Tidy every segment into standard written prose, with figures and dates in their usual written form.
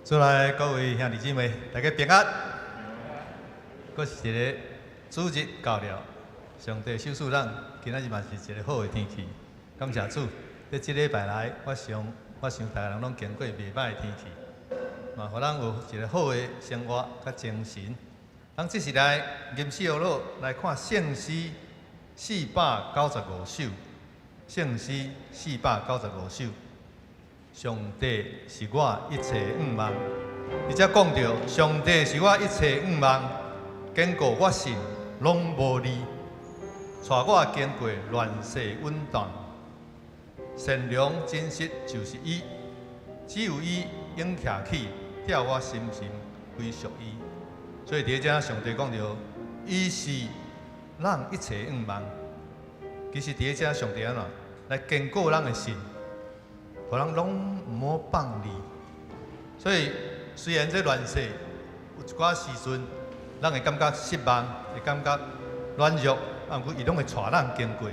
主內各位兄弟姊妹，大家平安。閣是一个主日到了，上帝賞賜咱，今仔日嘛是一个好的天氣。感謝主，佇這禮拜來，我想逐个人攏經過袂䆀的天氣，嘛予咱有一个好的生活佮精神。咱這是來吟詩學樂來看聖詩495首，聖詩四百九十五首。上帝是我一切向望，伊才講著上帝是我一切向望，堅固我心攏無離，帶我經過亂世穩當，善良真實就是伊，只有伊永徛起，叫我深深歸屬伊。所以佇遮上帝講著，伊是咱一切向望。其實佇遮上帝按怎來堅固咱的心，予咱攏毋好放離。所以雖然這亂世有一寡時陣，咱會感覺失望，會感覺軟弱，啊，毋過伊攏會帶咱經過。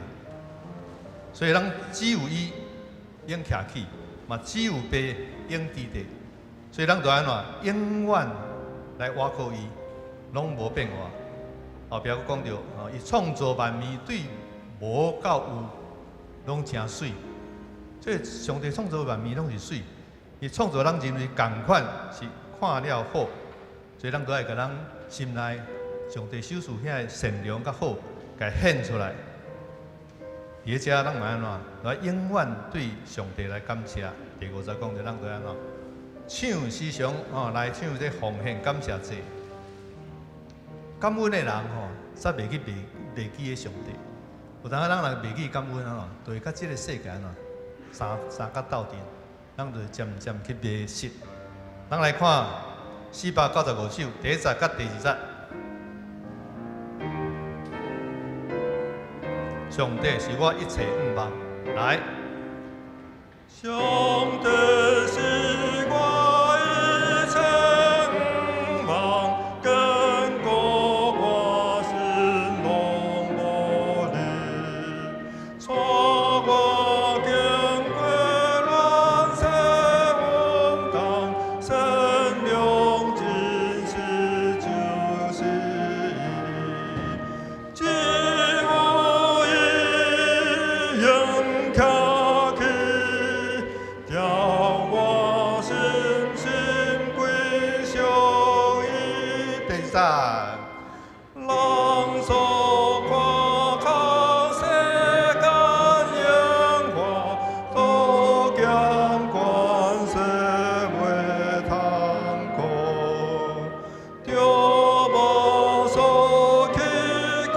所以咱只有伊永徛起，嘛只有父永佇地。所以咱就按怎永遠來倚靠伊，攏無變化。後壁閣講著，伊創造萬物對無到有，攏誠媠。所以上帝創造萬物攏是媠，伊創造咱人類仝款是看了好，所以咱都愛共咱心內上帝賞賜遐个善良佮好，共顯出來。佇遮咱嘛按怎來永遠對上帝來感謝。第五節講著咱都按怎唱時常吼來唱這奉獻感謝祭。感恩的人吼，才袂去袂記得上帝。有當咱若袂記感恩啊，就會佮這个世界按怎相相佮鬥陣，咱就漸漸去迷失。咱來看495首第一節佮第二節。上帝是我一切向望，來。上帝是我一切向望，堅固我心攏無離，帶我經過亂世混盪，善良真實就是伊，只有伊永徛起，叫我深深歸屬伊。第三，人所看較世間榮華，都嫌權勢袂通靠，著無所去講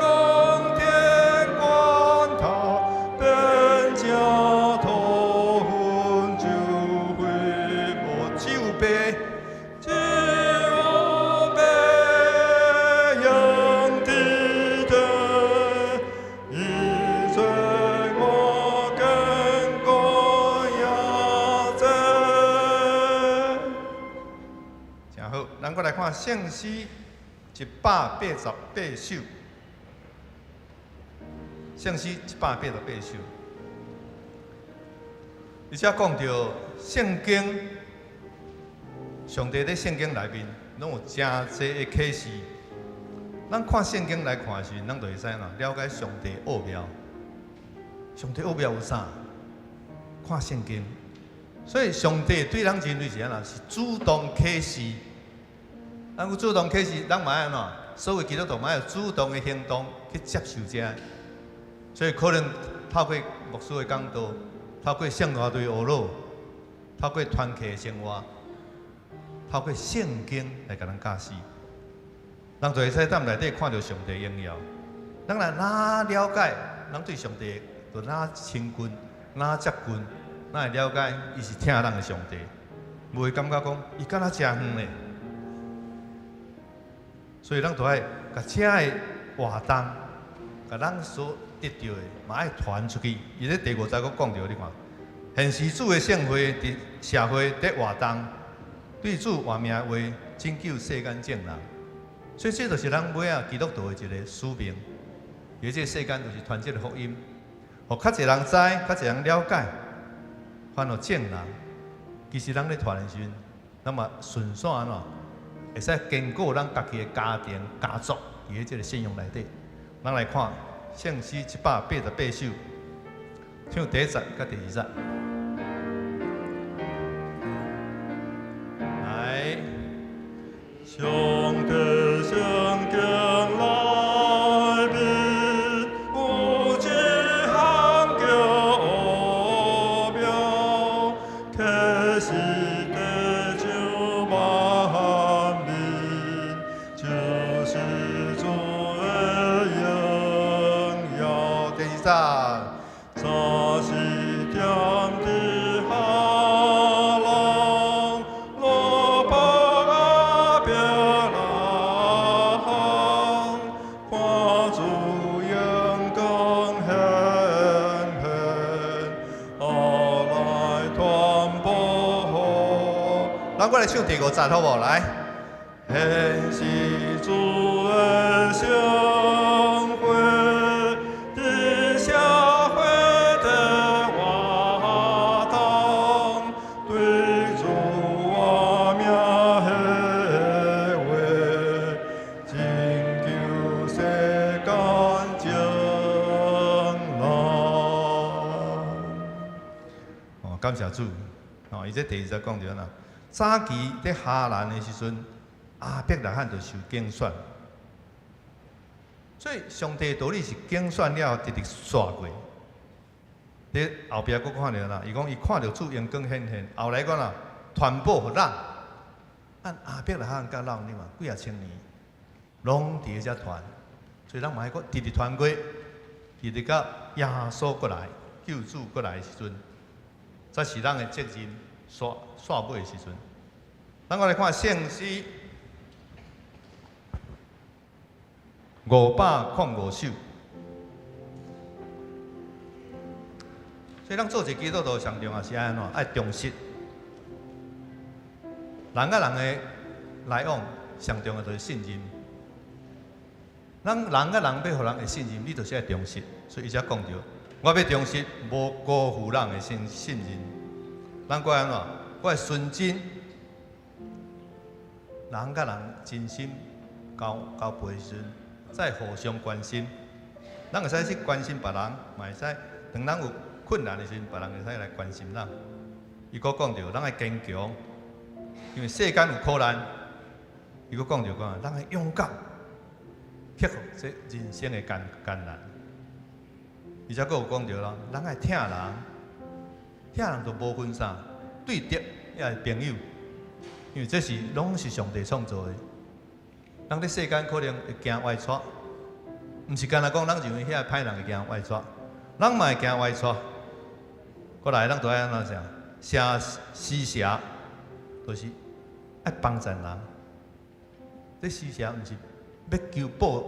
天關頭，變成土雲就飛無。只有父，只有父永佇地，伊做我堅固營寨。誠好，咱閣來看聖詩188首。聖詩一百八十八首，而且講著聖經，上帝佇聖經內面攏有誠濟的啟示。咱看聖經來看的時陣，咱就會使怎了解上帝奧妙。上帝奧妙有啥？看聖經。所以上帝對咱人類是按怎？是主動啟示。咱有主動啟示，咱嘛愛按怎？所有基督徒嘛愛有主動的行動去接受這个。所以可能透過牧師的講道，透過聖樂隊學樂，透過團契的生活，透過聖經來共咱教示，咱就會使踮內底看著上帝榮耀。咱若哪了解，咱對上帝就哪親近，哪接近，哪會了解伊是疼咱的上帝，無會感覺講伊敢若誠遠咧。所以咱就愛共這个活動，共咱所得著的，嘛愛傳出去。伊咧第五節閣講著，你看，現時主的聖會佇社會佇活動，對主活命話，拯救世間眾人。所以這就是咱尾仔基督徒的一個使命。佇這個世間就是傳這个福音，予較濟人知，較濟人了解，傳予眾人。其實咱咧傳的時陣，咱嘛順紲按怎，會使堅固咱家己的家庭家族佇咧這个信仰內底。咱來看聖詩188首，唱第一節佮第二節。來，上帝聖經內面有一項叫奧妙，啟示地上萬民，就是主的榮耀。第二節。早時踮佇哈蘭，羅伯亞伯拉罕，看主榮光顯現，後來傳播。咱閣來唱第五節好無？來，顯示主的聖會，佇社會的活動，對主活命的話，拯救世間眾人。哦，感謝主。哦，伊這第二節講著啦，早期佇哈蘭的時陣，亞伯拉罕就受揀選，所以上帝的道理是揀選了後，直直煞過。佇後壁閣看著啦，伊講伊看著主榮光顯現，後來講啦，傳報予咱，按亞伯拉罕佮咱你嘛幾仔千年，攏佇咧遮傳，所以咱嘛愛閣直直傳過，直直到耶穌閣來，救主閣來的時陣，才是咱的責任煞煞尾的時陣。咱閣來看聖詩505首。所以咱做一個基督徒上重要是愛按怎？愛忠實。人佮人的來往，上重要就是信任。咱人佮人欲予人會信任，你就是愛忠實。所以伊才講著，我欲忠實，無辜負人的信任。咱閣按怎？我會純真，人佮人真心交陪的時陣，再互相關心。咱會使去關心別人，嘛會使當咱有困難的時陣，別人會使來關心咱。伊閣講著，咱愛堅強，因為世間有苦難。伊閣講著講，咱愛勇敢，克服這人生的艱難。而且閣有講著啦，咱愛疼人，疼人就無分啥，對敵抑是朋友，因為這是攏是上帝創造的。人佇世間可能會行歪趖，毋是干焦講咱認為遐個歹人會行歪趖，人嘛會行歪趖。過來，咱就愛按怎啥？寫施捨，就是愛幫助人。這施捨毋是欲求報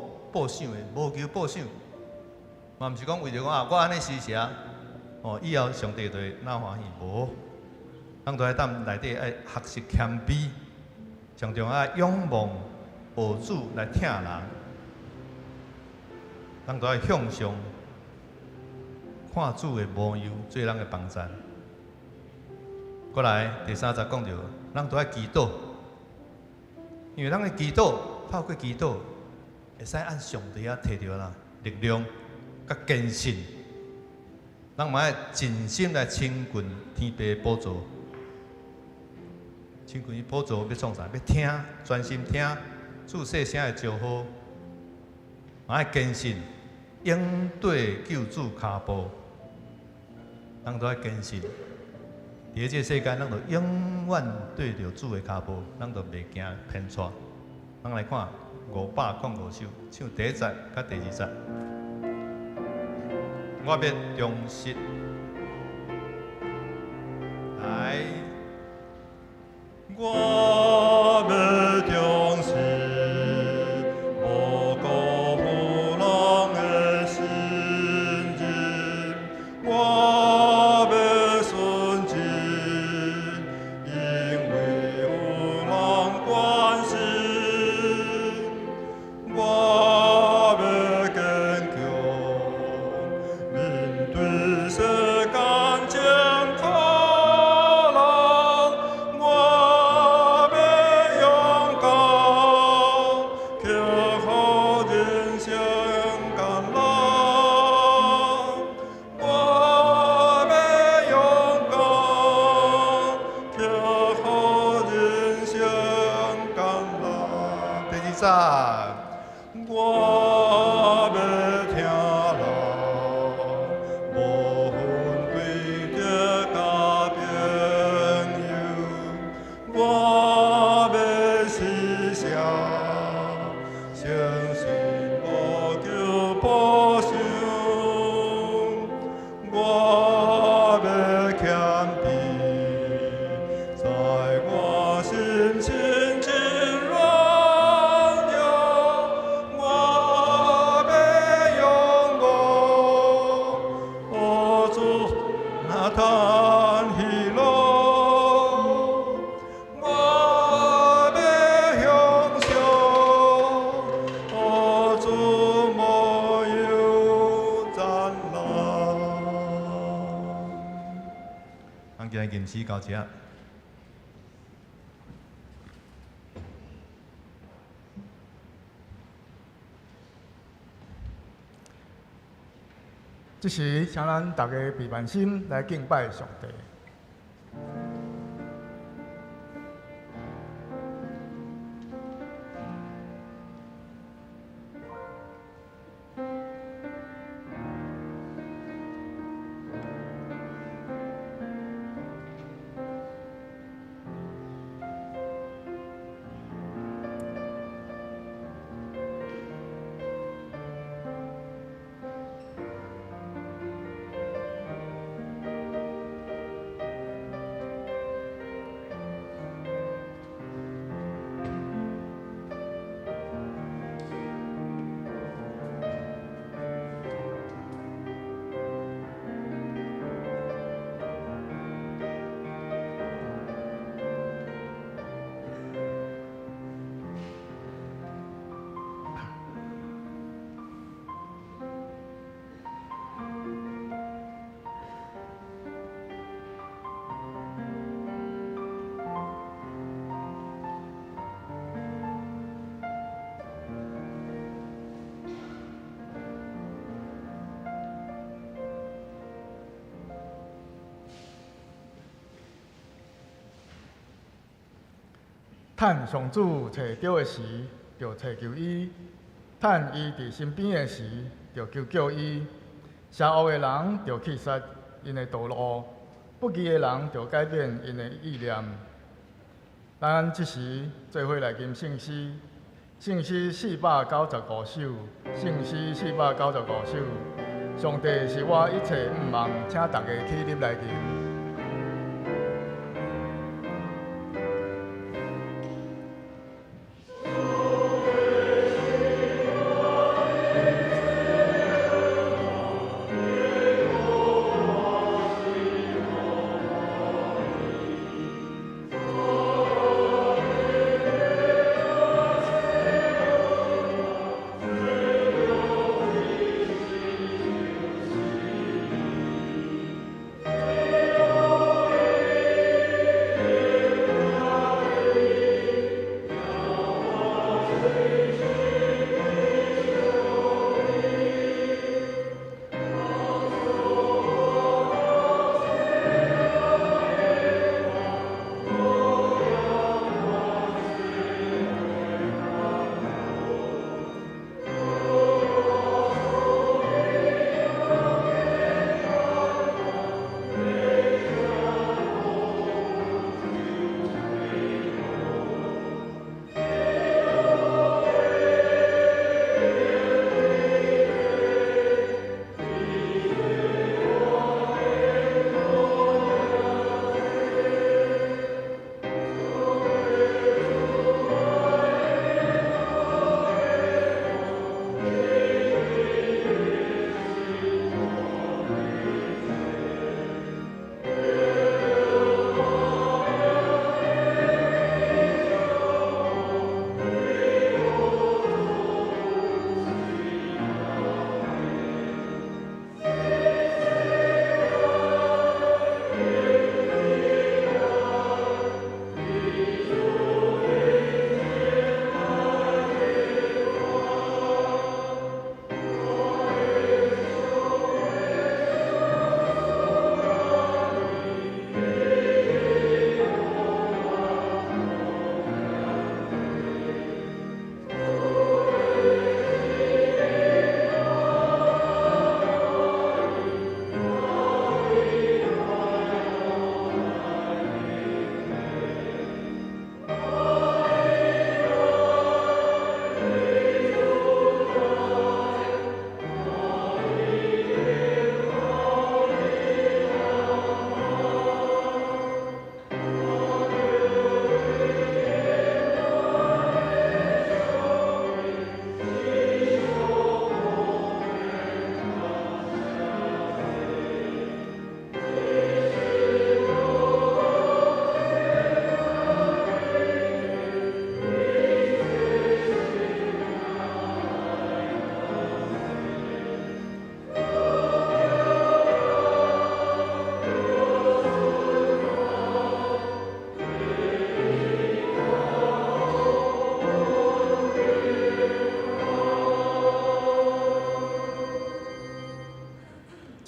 賞的，無求報賞，嘛毋是講為著講啊，我按呢施捨，哦，以後上帝就會哪歡喜？無，咱都愛當內底愛學習謙卑，上重要愛仰望學主來疼人，咱都愛向上看主的模樣，做咱的幫贊。過來第三節講著，咱都愛祈禱，因為咱的祈禱，透過祈禱，會使按上帝遐提著啦力量佮堅信。咱嘛愛盡心來親近天父的寶座，親近伊寶座欲創啥？欲聽，專心聽主細聲的招呼，嘛愛堅信，應對救主跤步。咱都愛堅信，佇咧這個世間，咱就永遠對著主的跤步，咱就袂驚偏趖。咱來看505首，唱第一節佮第二節。我欲忠實，來，我欲忠實，無辜負人的信任。我欲純真，因為有人關心。我欲堅強，面對世間種苦難。我保守，我欲谦卑，在我心情真軟弱，我欲仰望，哦主那嘆喜樂，我欲享受，哦主無有戰難。咱今日吟詩到這。這時，請咱大家閉萬心來敬拜上帝。趁上主揣著的時，就揣求伊；趁伊佇身邊的時，就求叫伊。邪惡的人就棄殺𪜶的道路，不義的人就改變𪜶的意念。咱這時做伙來吟聖詩，聖詩495首，聖詩495首。上帝是我一切向望，請大家起立來吟。 Amen.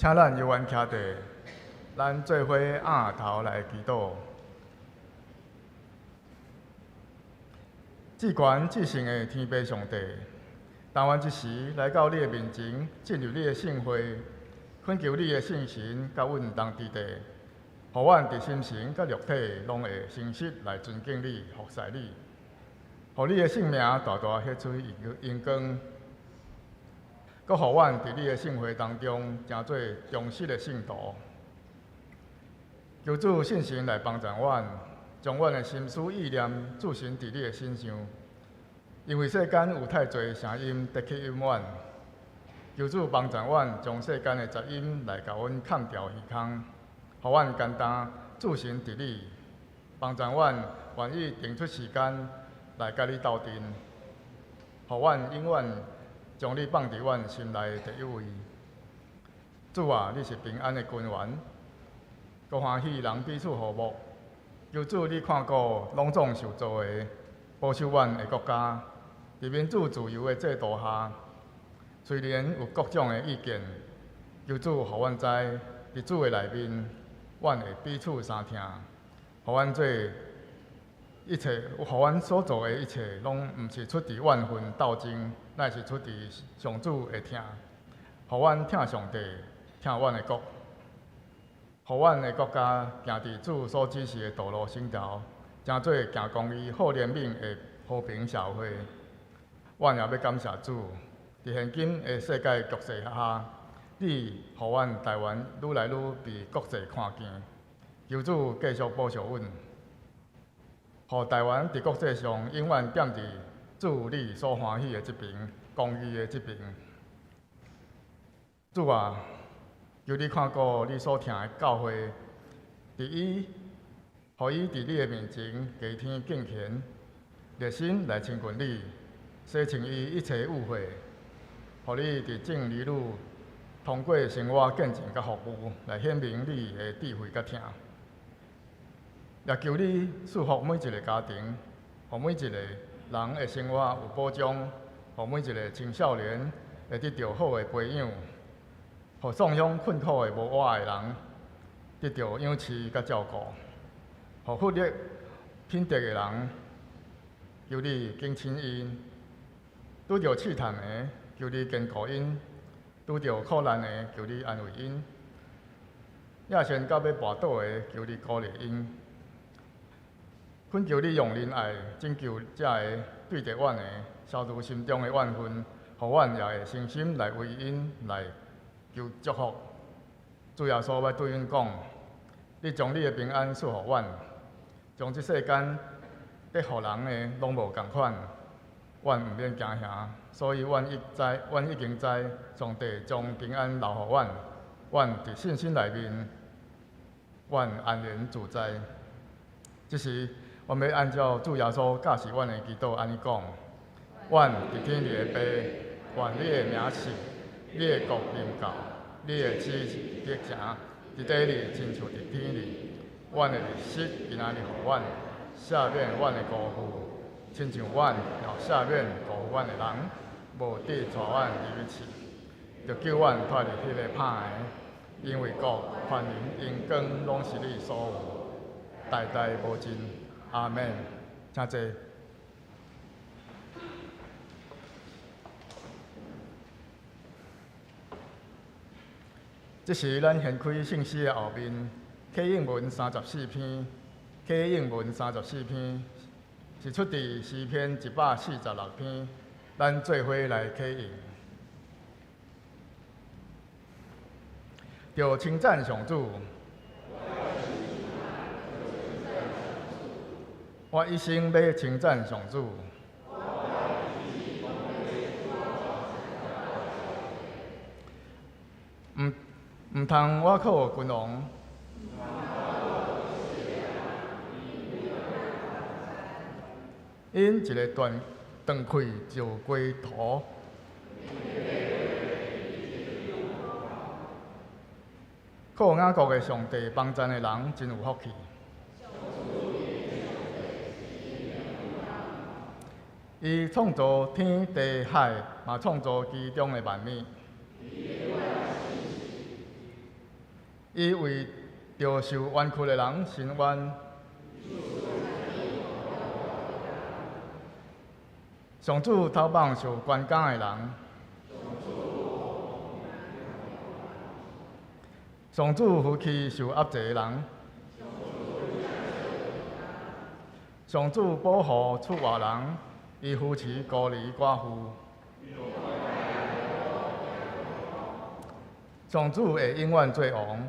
請咱猶原徛佇，咱做伙仰頭來祈禱。至懸至聖的天父上帝，當阮這時來到你的面前，進入你的聖會，懇求你的聖神佮阮同佇地，予阮佇心神佮肉體攏會誠實來尊敬你、服侍你，予你的聖名大大顯出榮光，閣予阮佇你的聖會當中成做忠實的信徒。求主聖神來幫助阮，將阮的心思意念駐神佇你的身上，因為世間有太濟聲音伫吸引阮。求主幫助阮，將世間的雜音來共阮崁掉耳空，予阮簡單駐神佇你，幫助阮願意騰出時間來佮你鬥陣，予阮永遠將你放佇阮心內的第一位。主啊，你是平安的根源，閣歡喜人彼此和睦。求主你看顧攏總受造的，保守阮的國家，佇民主自由的制度下，雖然有各種的意見，求主予阮知，佇主的內面，阮會彼此相疼，予阮做一切，予阮所做的一切，攏毋是出佇怨恨鬥爭，乃是出佇上主的疼，予阮疼上帝，疼阮的國，予阮的國家行佇主所指示的道路上頭，成做行公義、好憐憫的和平社會。阮也欲感謝主，佇現今的世界局勢下，你予阮台灣愈來愈被國際看見。求主繼續保守阮，予台灣佇國際上永遠踮佇主你所歡喜的這爿，公義的這爿。主啊，求你看顧你所疼的教會，佇伊，予伊佇你的面前加添敬虔，熱心來親近你，洗清伊一切污穢，予你佇眾兒女通過生活見證佮服務，來顯明你的智慧佮疼。也求你賜福每一个家庭，予每一个人的生活有保障，予每一个青少年會得著好的培養，予創傷困苦的無倚的人得著養飼佮照顧，予忽略品德的人，求你敬親𪜶；拄著試探的，求你堅固𪜶；拄著苦難的，求你安慰𪜶；野心到欲跋倒的，求你鼓勵𪜶。懇求你用仁愛拯救這个對著阮的，消除心中的怨恨，予阮也會誠心來為𪜶來求祝福。主耶穌欲對阮講：你將你的平安賜予阮，將這世間咧予人的攏無仝款，阮毋免驚嚇，所以阮已知，阮已經知上帝將平安留予阮，阮佇信心內面，阮安然自在。這時，阮欲按照主耶穌教示阮的祈禱按呢講：阮佇天裡的父，願你的名聖，你的國臨到，你的旨意得成，佇地裡親像佇天裡。阮的日食今仔日予阮，赦免阮的辜負，親像阮也赦免辜負阮的人，無得帶阮入去試，著救阮脫離彼個歹的，因為國、權能、榮光攏是你所有，代代無盡。阿們，請坐。這時，咱掀開聖詩的後面，啟應文三十四篇，啟應文三十四篇是出佇詩篇146篇，咱做伙來啟應。著稱讚上主。我一生欲稱讚上主。毋毋通倚靠君王，𪜶一个斷斷氣就歸土。靠雅各的上帝幫贊的人真有福氣。伊創造天地海，嘛創造其中的萬物。伊為著受冤屈的人伸冤。上主頭放受關監的人。上主扶起受壓制的人。上主保護出外人，伊扶持孤兒寡婦。上主會永遠做王。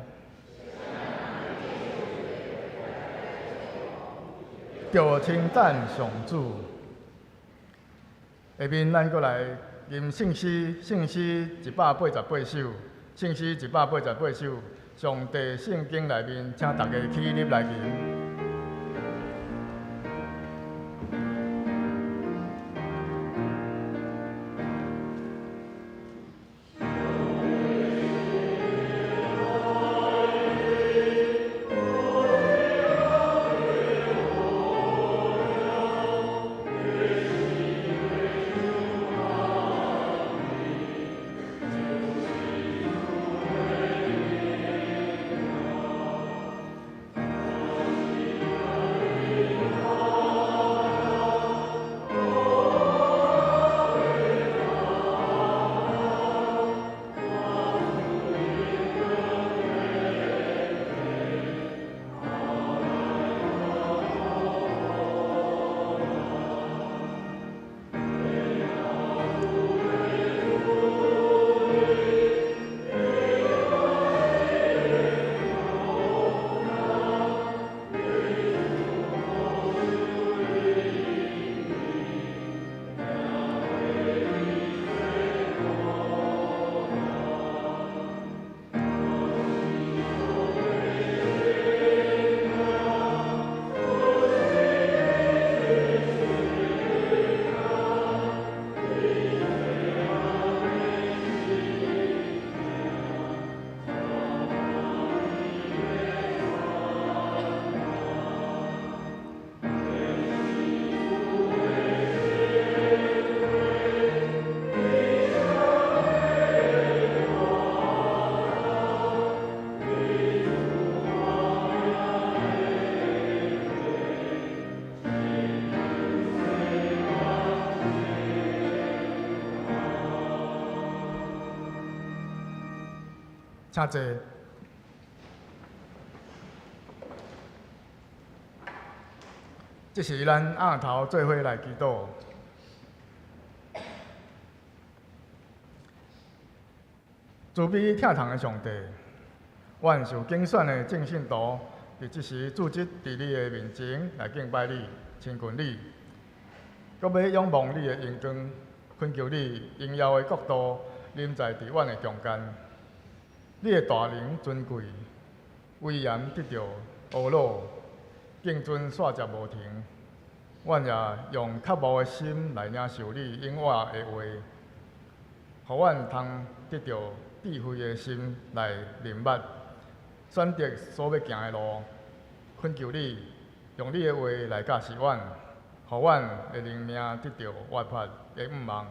著稱讚上主。下面咱閣來吟聖詩，聖詩188首，聖詩188首，上帝聖經內面，請大家起立來吟。請坐。這是咱暗頭做伙來祈禱。慈悲疼痛的上帝，阮受揀選的眾信徒，佇這時組織佇你的面前來敬拜你、親近你，閣欲仰望你的榮光，懇求你榮耀的國度臨在佇阮的中間。你的大能尊貴，威嚴得著呵咾，敬尊煞接無停。阮也用渴慕的心來領受你永活的話，予阮通得著智慧的心來認捌，選擇所欲行的路。懇求你用你的話來教示阮，予阮的靈命得著活潑的向望，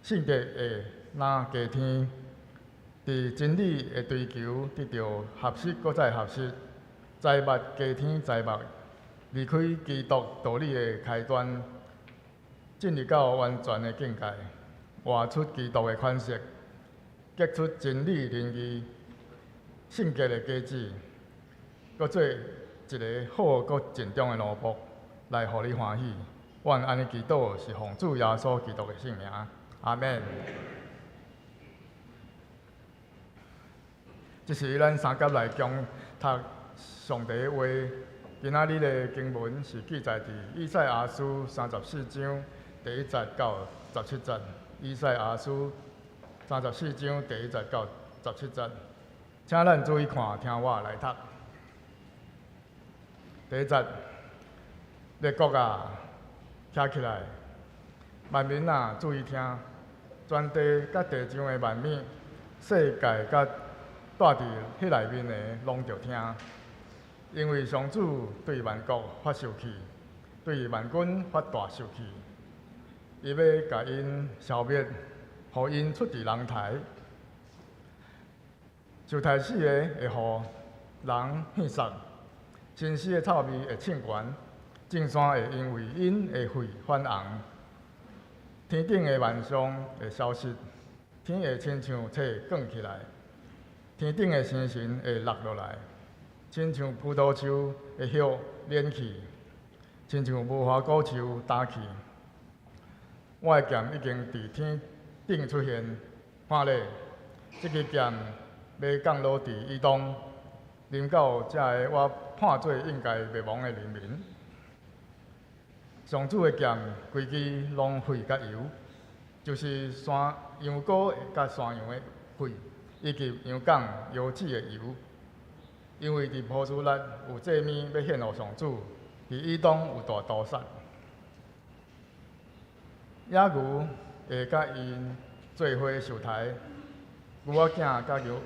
性格會若加添。佇真理的追求得著學習，閣再學習，財物加添財物，離開基督道理的開端，進入到完全的境界，活出基督的款式，結出真理仁義、聖潔的果子，閣做一个好閣盡忠的奴僕，來予你歡喜。阮按呢祈禱是奉主耶穌基督的聖名，阿們。這是咱三甲來共讀上帝的話。今仔日的經文是記載佇以賽亞書34章第1節到17節。以賽亞書34章第1節到17節，請咱注意看，聽我來讀。第一節，列國啊，徛起來；萬民啊，注意聽。全地佮地上的萬物，世界佮住佇彼內面的，攏著聽。因為上主對萬國發受氣，對萬軍發大受氣，伊欲共𪜶消滅，予𪜶出佇人台。受刣死的會予人獻殺，身屍的臭味會衝懸，眾山會因為𪜶的血反紅，天頂的萬象會消失，天會親像冊捲起來，天頂的星辰會落落來，親像葡萄樹的葉蔫去，親像無花果樹焦去。我的劍已經佇天頂出現，看咧，這支劍欲降落佇以東，臨到這个我判做應該滅亡的人民。上主的劍規支攏血佮油，就是山羊羔佮山羊的血，以及羊犅油脂的油。因為佇波斯拉有祭物欲獻予上主，佇以東有大屠殺。野牛會佮𪜶做伙受刣，牛仔囝佮牛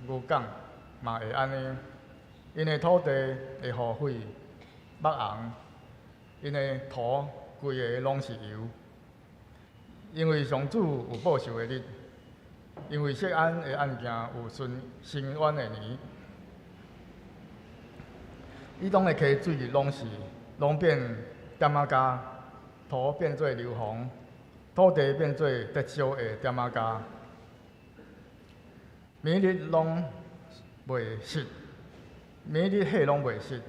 牛犅嘛會按呢。𪜶的土地會予血抹紅，𪜶的塗規个攏是油。因為上主有報仇的日，因為錫安的案件有伸伸冤的年。以東的溪水攏是攏變點仔膠，塗變做硫磺，土地變做得燒的點仔膠。暝日攏袂熄，暝日火攏袂熄，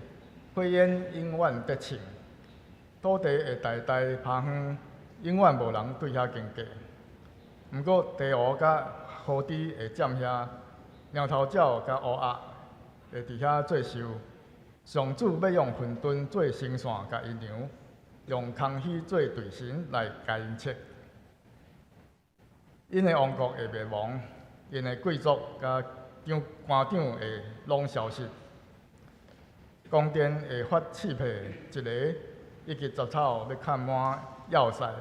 火焰永遠得衝，土地會代代拋荒，永遠無人對遐經過。毋過地鼯佮河豬會佔遐，貓頭鳥佮烏鴉會佇遐做岫。上主欲用混沌做繩線共𪜶量，用空虛做隊繩來共𪜶測。𪜶的王國會滅亡，𪜶的貴族佮長官長會攏消失。宮殿會發刺皮一个，以及雜草欲崁滿要塞。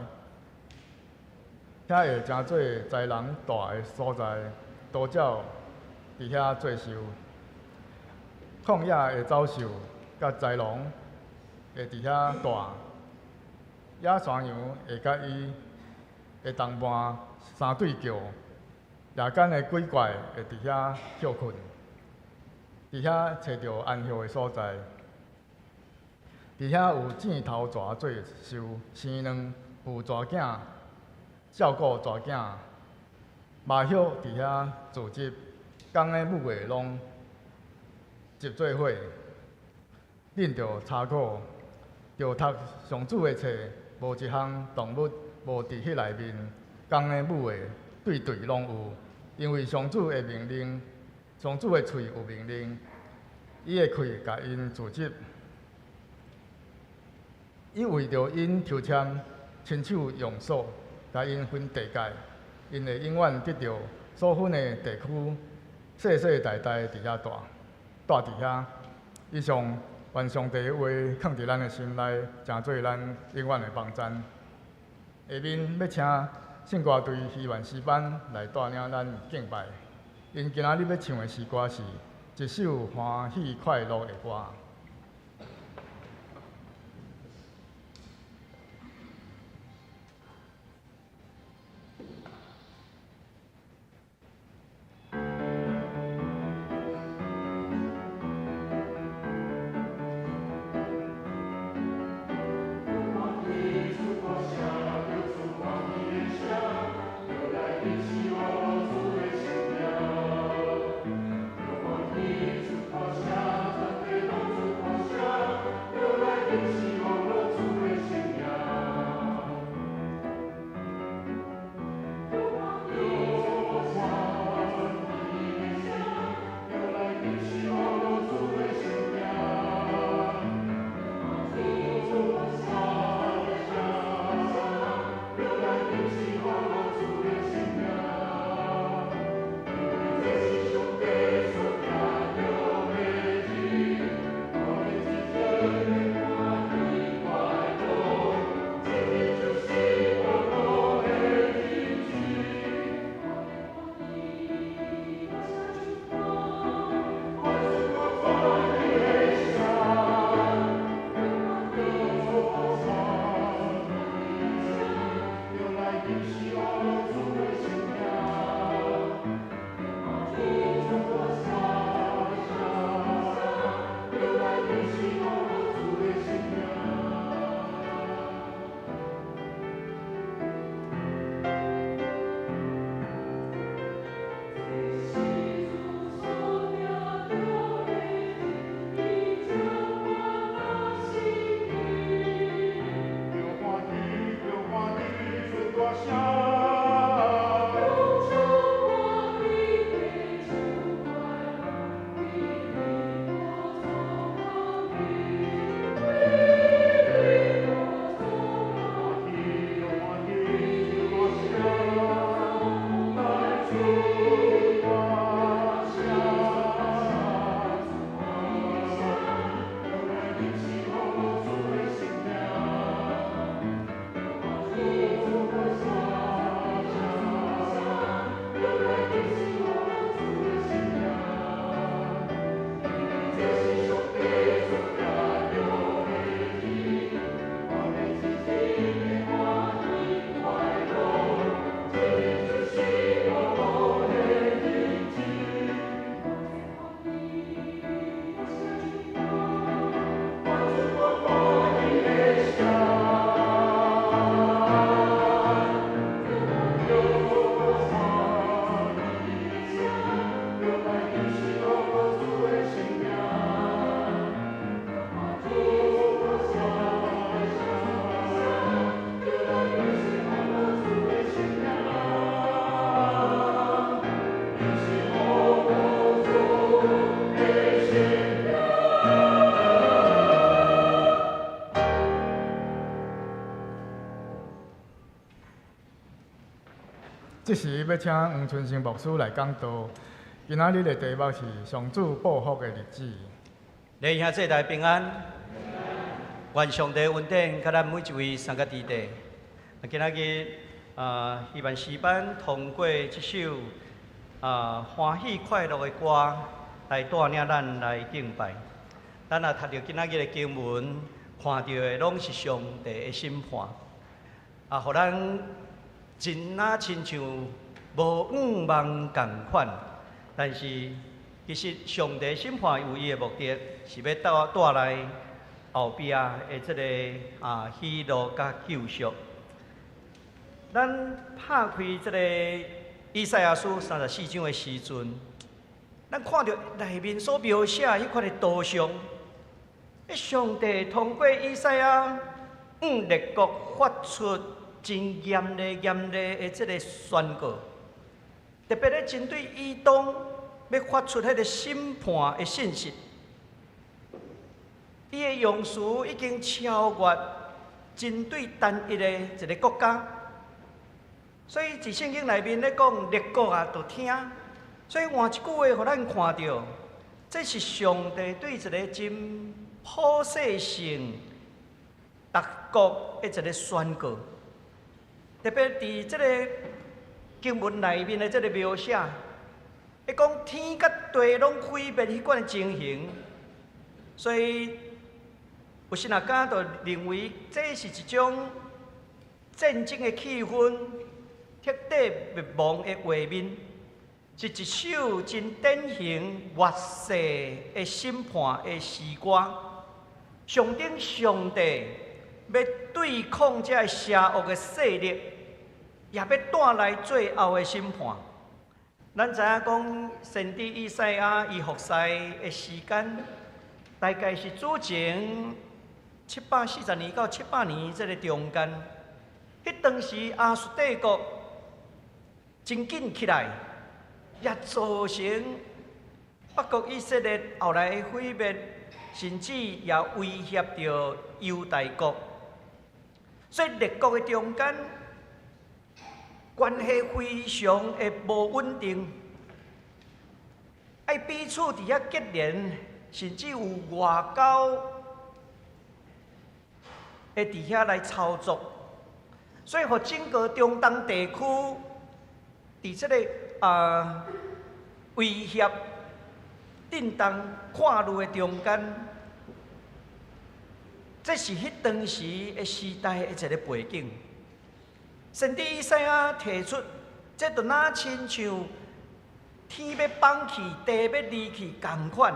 遐會成做豺狼蹛的所在，多鳥佇遐做岫。曠野的走獸佮豺狼會佇遐蹛，野山羊會佮伊的同伴相對叫，夜間的鬼怪會佇遐歇睏，佇遐揣著安歇的所在。佇遐有箭頭蛇做岫，生卵孵蛇囝，照顧蛇囝，麻葉佇遐組織，公的母的攏集做伙，恁著查考，著讀上主的冊，無一項動物無佇彼內面，公的母的對對攏有，因為上主的命令，上主的喙有命令，伊的氣共𪜶組織，伊為著𪜶抽籤，親手用索，共𪜶分地界，𪜶會永遠得著所分的地區，世世代代佇遐蹛。蹛佇遐，以上願上帝的話囥佇咱的心內，成做咱永遠的幫贊。下面欲請聖歌隊希望詩班來帶領咱敬拜。𪜶今仔日欲唱的詩歌是一首歡喜快樂的歌。主。時欲請黃春生牧師來講道。今仔日的題目是上主報復的日子。弟兄姊妹平安，願上帝恩典佮咱每一位三個弟弟。今仔日啊，希望詩班通過這首啊歡喜快樂的歌來帶領咱來敬拜。咱若讀著今仔日的經文，看著的攏是上帝的審判，啊，予咱真若親像無向望仝款。但是其實上帝審判有伊的目的，是欲帶來後壁的這个啊喜樂佮救贖。咱拍開這个以賽亞書三十四章的時陣，咱看著內面所描寫彼款的圖像，上帝通過以賽亞向列國發出真嚴厲、嚴厲的這个宣告，特別咧針對以東欲發出彼个審判的信息。伊的用詞已經超越針對單一的一个國家，所以佇聖經內面咧講列國啊，都聽。所以換一句話，予咱看著，這是上帝對一个真普世性逐國的一个宣告。特別佇這个經文內面的這个描寫，伊講天佮地攏毀滅彼款的情形，所以有神學家就認為這是一種戰爭的氣氛，徹底滅亡的畫面，是一首真典型末世的審判的詩歌。象徵上帝欲對抗這个邪惡的勢力，也欲帶來最後的審判。咱知影講，先知以賽亞伊服侍的時間，大概是主前740年到700年這个中間。彼當時亞述帝國真緊起來，也造成北國以色列後來的毀滅，甚至也威脅著猶大國。所以列國的中間關係非常的無穩定，愛彼此佇遐結連，甚至有外交會佇遐來操作，所以予整個中東地區佇這个啊威脅、震動、看慮的中間，這是彼當時的時代的一个背景。先知以賽亞提出，這就若親像天欲崩去，地欲離去仝款。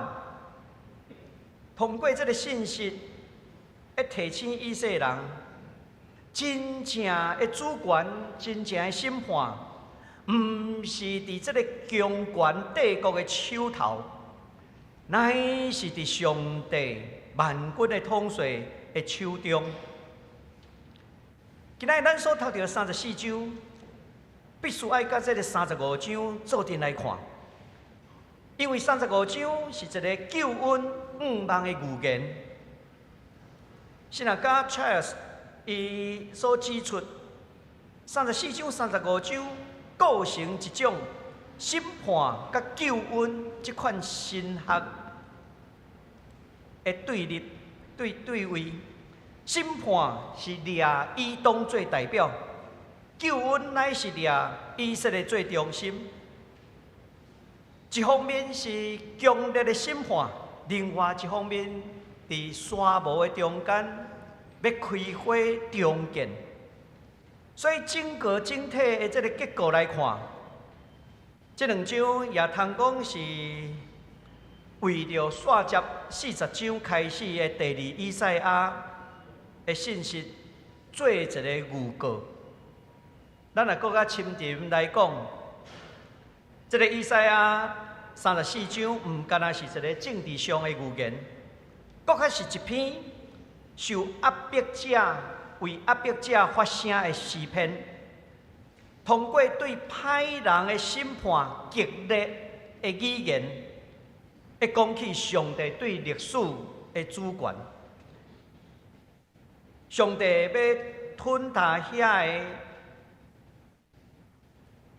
通過這个信息，會提醒以色列人，真正的主權、真正的審判，毋是佇這个強權帝國的手頭，乃是佇上帝萬軍的統帥的手中。今仔日咱所讀著三十四章，必須愛佮這个三十五章做陣來看，因為三十五章是一个救恩向望的預言。神學家 Charles 伊所指出，三十四章、三十五章構成一種審判佮救恩這款神學的對立、對位。審判是掠以東做代表，救恩乃是掠以色列做中心。一方面是強烈的審判，另外一方面佇沙漠的中間欲開花重建。所以整個整體的這个結構來看，這兩章也通講是為著紲接40章開始的第二以賽亞的信息做一个預告。咱若閣較深沉來講，這个以賽亞三十四章毋干焦是一个政治上的預言，閣較是一篇受壓迫者為壓迫者發聲的詩篇。通過對歹人的審判激烈的語言，會講起上帝對歷史的主權。上帝欲吞掉遐个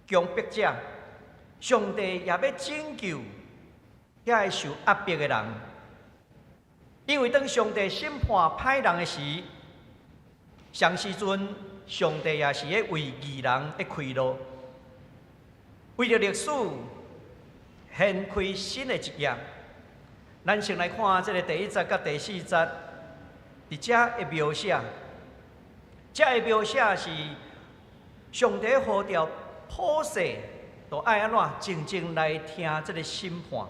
強迫者，上帝也欲拯救遐个受壓迫的人。因為當上帝審判歹人的時，相時陣上帝也是咧為義人咧開路，為著歷史掀開新的一頁。咱先來看這个第一節佮第四節，佇遮的描寫，遮的描寫是上帝呼召普世都愛按怎靜靜來聽這个審判。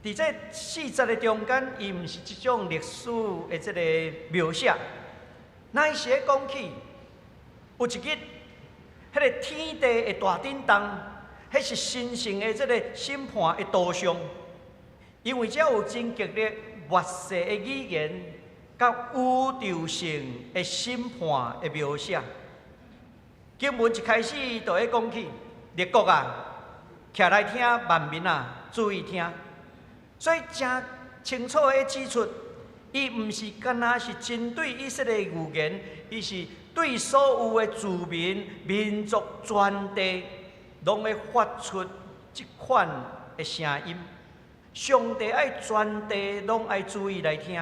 佇這四節的中間，伊毋是這種歷史的這个描寫，乃是咧講起有一日，彼个天地會大震動，彼是神聖的這个審判的圖像。因為遮有真激烈末世的語言，佮宇宙性的審判的描寫。經文一開始就會講起，列國啊，徛來聽，萬民啊，注意聽。所以誠清楚的指出，伊毋是干焦是針對以色列預言，伊是對所有的子民、民族、全地，攏會發出這款的聲音。上帝愛全地攏愛注意來聽，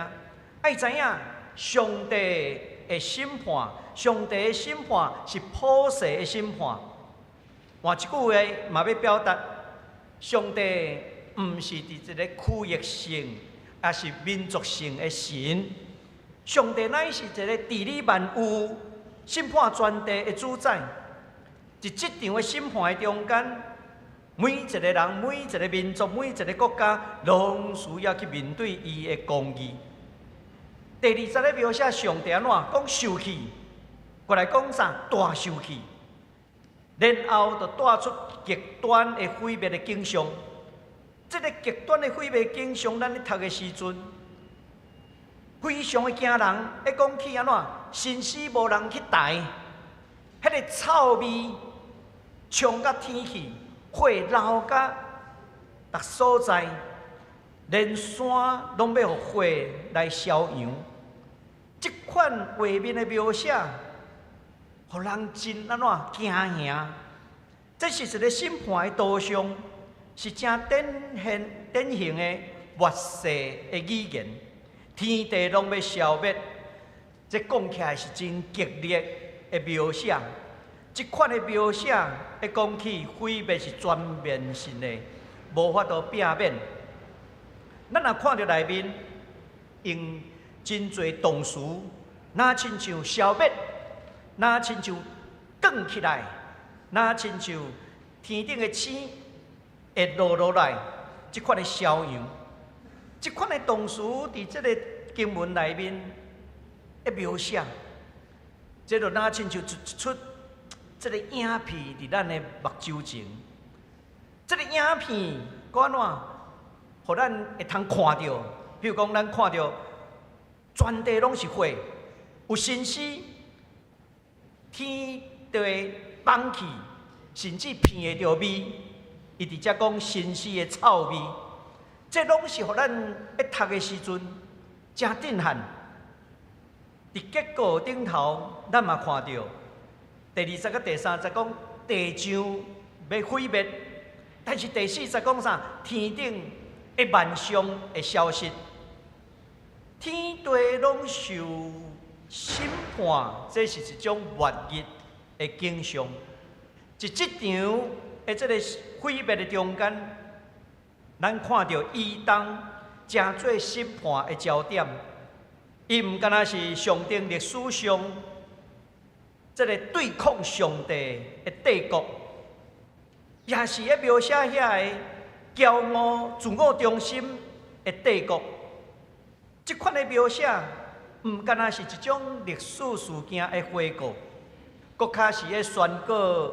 愛知影上帝的審判，上帝的審判是普世的審判。換一句話嘛欲表達，上帝毋是佇一个區域性，抑是民族性的神。上帝乃是一个治理萬有、審判全地的主宰。佇這場的審判的中間，每一个人、每一个民族、每一个國家，攏需要去面對伊的公義。第二節咧描寫上帝按怎講受氣，過來講啥大受氣，然後就帶出極端的毀滅的景象。這个極端的毀滅景象，咱咧讀的時陣，非常的驚人。會講起按怎，身屍無人去抬，彼个臭味衝甲天去。火燎甲逐所在，連山攏欲予火來燒揚。這款畫面的描寫，予人真按怎驚嚇。這是一个審判的圖像，是誠典型典型的末世的語言。天地攏欲消滅，這講起來是真激烈的描寫。這款的描寫，一講起毀滅是全面性的，無法度避免。咱若看著內面用真濟動詞，若親像消滅，若親像捲起來，若親像天頂的星會落落來，這款的消揚，這款的動詞佇這个經文內面的描寫，這就若親像一出這个影片佇咱的目睭前，這个影片閣按怎，予咱會通看著？比如講，咱看著全地攏是火，有身屍，天地崩去，甚至鼻會著味。伊佇遮講身屍的臭味，這攏是予咱咧讀的時陣誠震撼。佇結果頂頭，咱嘛看著。第二節佮第三節講地上欲毀滅，但是第四節講啥？天頂的萬象會消失，天地攏受審判，這是一種末日的景象。佇這場的這个毀滅的中間，咱看著以東成做審判的焦點，伊毋干焦是上頂歷史上這个對抗上帝的帝國，也是咧描寫遐个驕傲、自我中心的帝國。這款的描寫，毋干焦是一種歷史事件的回顧，閣較是咧宣告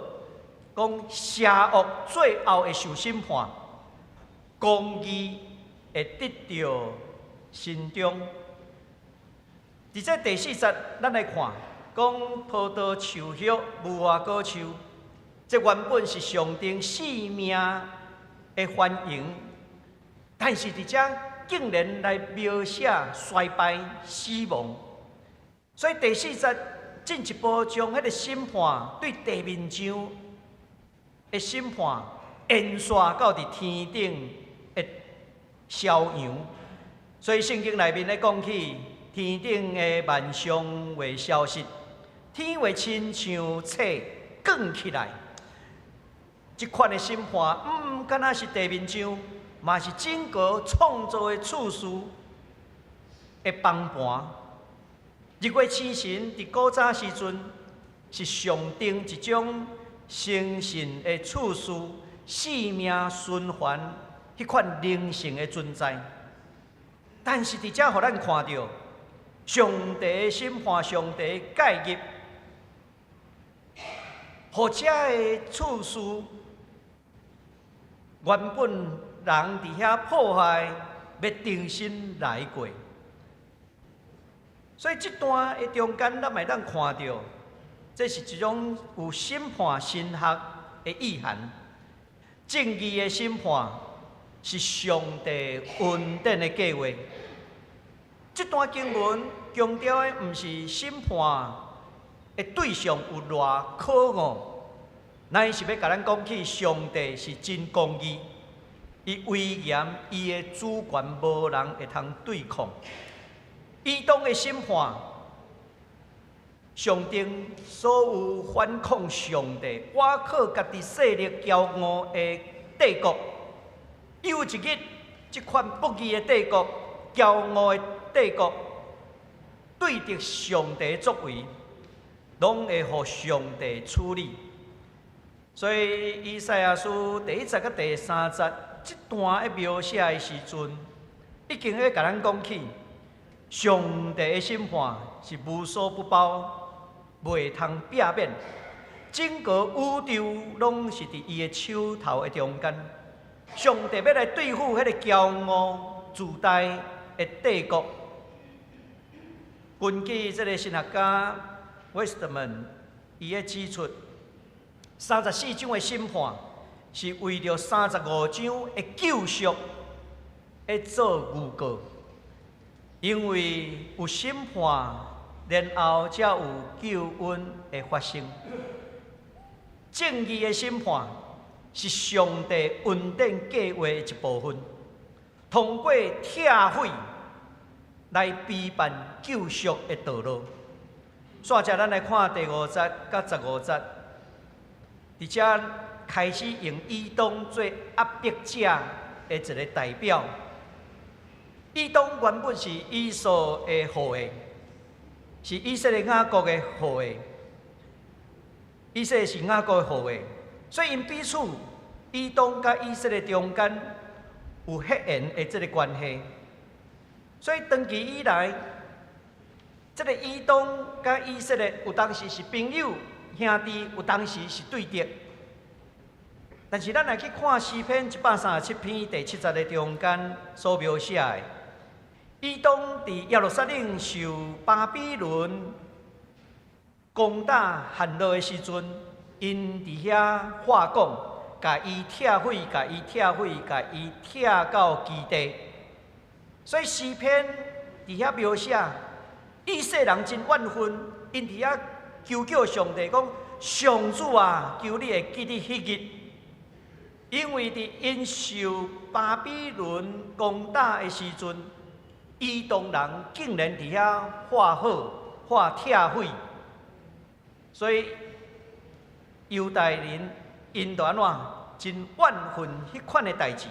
講邪惡最後會受審判，公義會得著善終。佇這第四節，咱來看。講葡萄樹葉、無花果樹，這原本是象徵生命的繁榮，但是佇遮竟然來描寫衰敗、死亡。所以第四節進一步將彼个審判對地面上的審判延續到佇天頂的逍遙。所以聖經內面咧講起，天頂的萬象會消失，天會親像冊捲起來。這款的審判，毋敢若是地面上，嘛是整個創造的次序的崩盤。日月星辰佇古早時陣是象徵一種誠信的次序、生命循環彼款靈性的存在。但是佇遮予咱看著，上帝的審判、上帝的介入，予遮的次序原本人佇遐破壞，欲重新來過。所以這段的中間，咱會當看著，這是一種有審判神學的意涵。正義的審判是上帝恩典的計劃。這段經文強調的，毋是審判的對象有偌可惡，乃是欲共咱講起上帝是真公義，伊威嚴，伊的主權無人會通對抗。以東的審判，象徵所有反抗上帝、倚靠家己勢力驕傲的帝國。有一日，這款不義的帝國、驕傲的帝國，對著上帝作為，攏會予上帝處理。所以，以賽亞書第一節佮第三節這段的描寫的時陣，已經咧共咱講起，上帝的審判是無所不包，袂通避免。整個宇宙攏是佇伊的手頭的中間。上帝欲來對付彼个驕傲自大的帝國。根據這个神學家 Westermann 伊咧指出，34章的審判是為著35章的救贖來做預告，因為有審判，然後才有救恩的發生。正義的審判是上帝恩典計劃的一部分，通過拆毀來備辦救贖的道路。煞者咱來看第五節佮15節，佇遮開始用以東做壓迫者的一个代表。以東原本是以掃的後裔，是以色列雅各的後裔。以色列是雅各的後裔，所以𪜶彼此以東佮以色列中間有血緣的這个關係。所以長期以來，這个以東佮以色列有當時是朋友兄弟，有當時是對敵。但是咱來去看詩篇137篇第七節的中間所描寫的，以東佇耶路撒冷受巴比倫攻打陷落的時陣，𪜶佇遐話講，共伊拆毀，共伊拆毀，共伊拆到基地。所以詩篇佇遐描寫，以色列人真怨恨，𪜶佇遐求叫上帝講：上主啊，求你會記得彼日，因為佇𪜶受巴比倫攻打的時陣，以東人竟然佇遐話好、話拆毀，所以猶大人𪜶就按怎真怨恨彼款的代誌，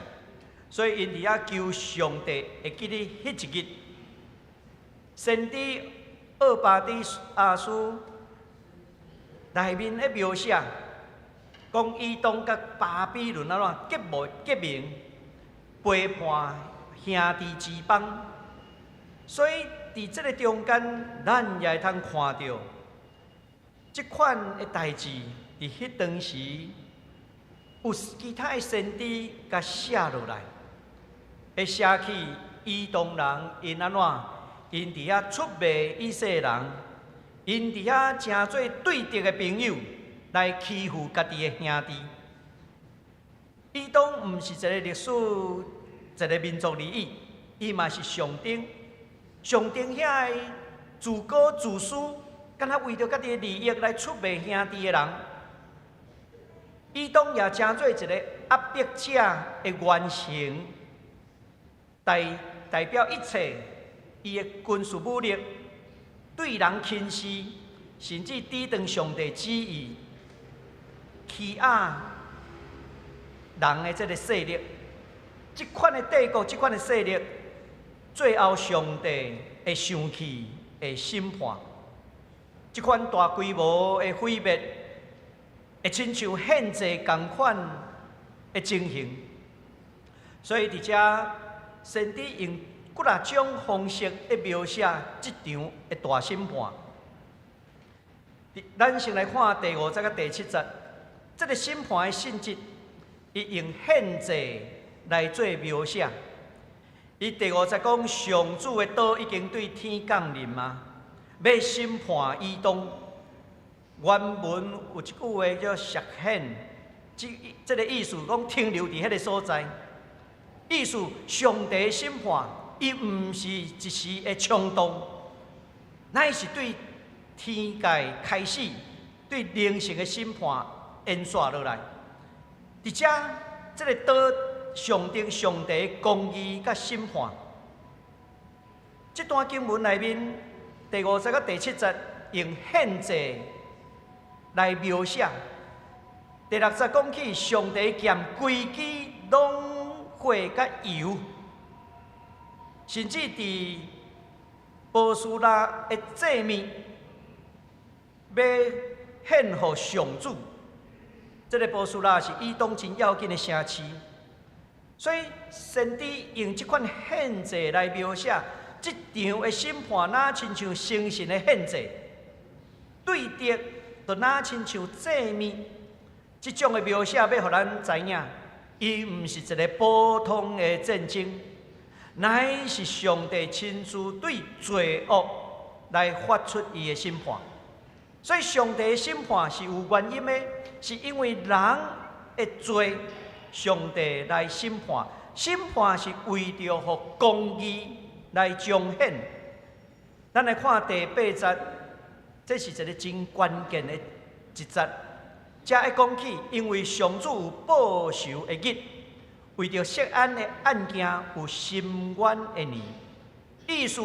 所以𪜶佇遐求上帝會記得彼一日。先知俄巴底亞書內面咧描寫，講以東佮巴比倫按怎結盟結盟，背叛兄弟之邦，所以佇這个中間，咱也會通看著，這款的代誌，佇彼當時有其他的先知共寫落來，會寫起以東人𪜶按怎，𪜶佇遐出賣以色列人，𪜶佇遐成做對敵的朋友，來欺負家己的兄弟。以東毋是一个歷史，一个民族而已，伊嘛是象徵，象徵遐个自高自私，敢若為著家己的利益來出賣兄弟的人。以東也成做一個壓迫者的原型，代表一切伊的軍事武力，對人輕視，甚至抵擋上帝旨意，欺壓人的這个勢力。這款的帝國，這款的勢力，最後上帝會生氣，會審判。這款大規模的毀滅，會親像獻祭仝款的情形。所以佇遮，先知用幾若種方式來描寫這場的大審判。咱先來看第五節佮第七節，這个審判的性質，伊用獻祭來做描寫。伊第五節講，上主的刀已經對天降臨啊，欲審判以東。原文有一句話叫“實現”，這个意思講停留佇彼个所在。意思上帝審判，伊毋是一時的衝動，乃是對天界開始對靈性的審判延續落來。佇遮，這个刀象徵上帝公義佮審判。這段經文內面第五節佮第七節用獻祭來描寫。第六節講起上帝劍規支攏血佮油，甚至佇波斯拉的祭物欲獻予上主。這个波斯拉是以東真要緊的城市，所以先知用這款獻祭來描寫這場的審判，若親像誠實的獻祭，對敵就若親像祭物。這種的描寫欲予咱知影，伊毋是一个普通的戰爭，乃是上帝親自對罪惡來發出伊的審判。所以上帝的審判是有原因的，是因為人的罪，上帝來審判。審判是為著予公義來彰顯。咱來看第八節，這是一个真關鍵的一節。遮會講起，因為上主有報仇的日，為著錫安的案件有伸冤的年。意思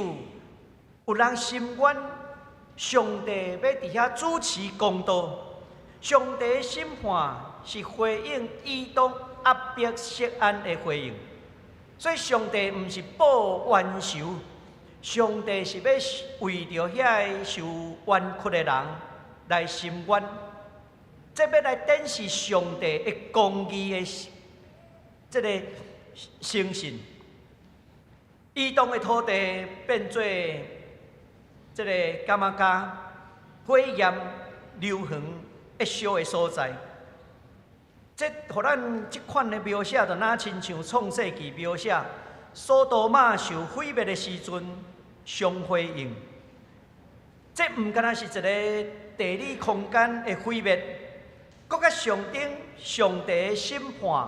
有人伸冤，上帝欲佇遐主持公道。上帝的審判是回應以東壓迫錫安的回應，所以上帝毋是報冤仇，上帝是欲為著遐个受冤屈的人來伸冤。這欲來展示上帝的公義的這个誠信。以東的土地變做這个柑仔跤火焰硫磺會燒的所在。這予咱這款的描寫，就若親像創世記描寫，所多瑪受毀滅的時陣相呼應。這毋干焦是一个地理空間的毀滅，閣較象徵上帝的審判，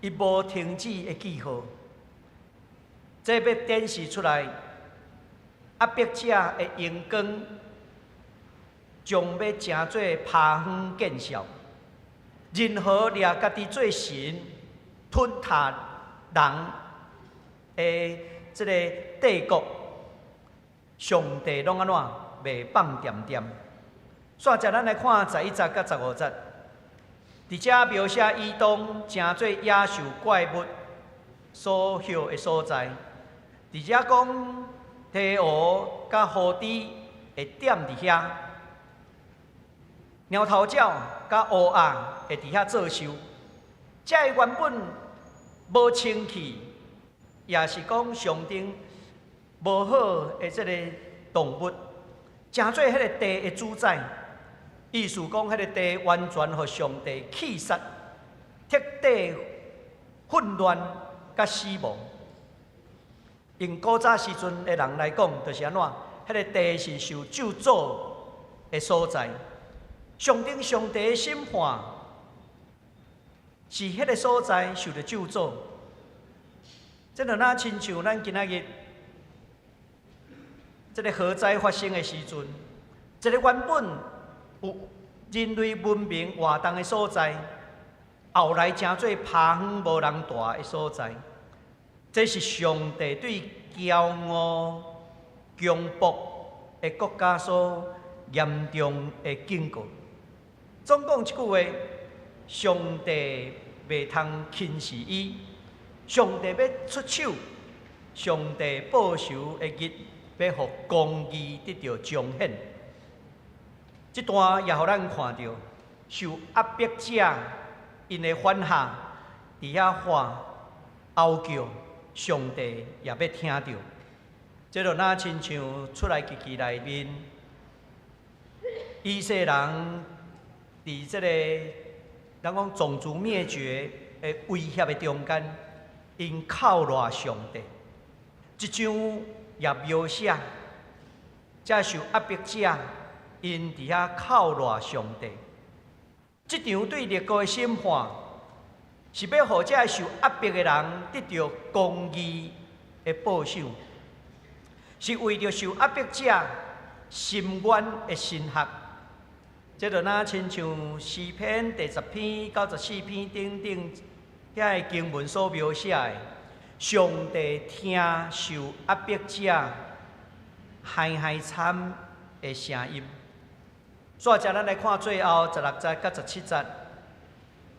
伊無停止的記號。這欲展示出來，壓迫者的榮光將欲成做拋遠見笑。任何掠家己做神、吞吞人的這个帝國，上帝攏按怎袂放恬恬。煞接咱來看11節佮15節，佇遮描寫以東成做野獸怪物所歇的所在。佇遮講，鹈鷗佮鶘豬會踮佇遐，貓頭鳥佮烏鴉會佇遐作岫。這个原本無清氣，也是講象徵無好的這个動物，成做彼个地的主宰。意思講，彼个地完全予上帝棄殺，徹底混亂佮死亡。用古早時陣的人來講，就是按怎？彼个地是受咒詛的所在。象徵上帝的審判，是彼个所在受著咒詛。這就若親像咱今仔日，這个火災發生的時陣，一个原本有人類文明活動的所在，後來成做拋荒無人蹛的所在。這是上帝對驕傲強暴的國家所嚴重的警告。總講一句話，上帝袂通輕視伊，上帝欲出手，上帝報仇的日，欲予公義得著彰顯。這段也予咱看著受壓迫者𪜶的反嚇，佇遐喊哀叫，上帝也欲聽著。這就若親像出埃及記內面，以色列人佇這個人講種族滅絕的威脅的中間，𪜶靠賴上帝。這章也描寫，這受壓迫者，𪜶佇遐靠賴上帝。這場對列國的審判，是欲予這受壓迫的人得著公義的報賞，是為著受壓迫者深遠的申學。這就若親像詩篇第10篇到14篇等等遐个經文所描寫的，上帝聽受壓迫者哀哀慘的聲音。煞來咱來看最後16節佮17節，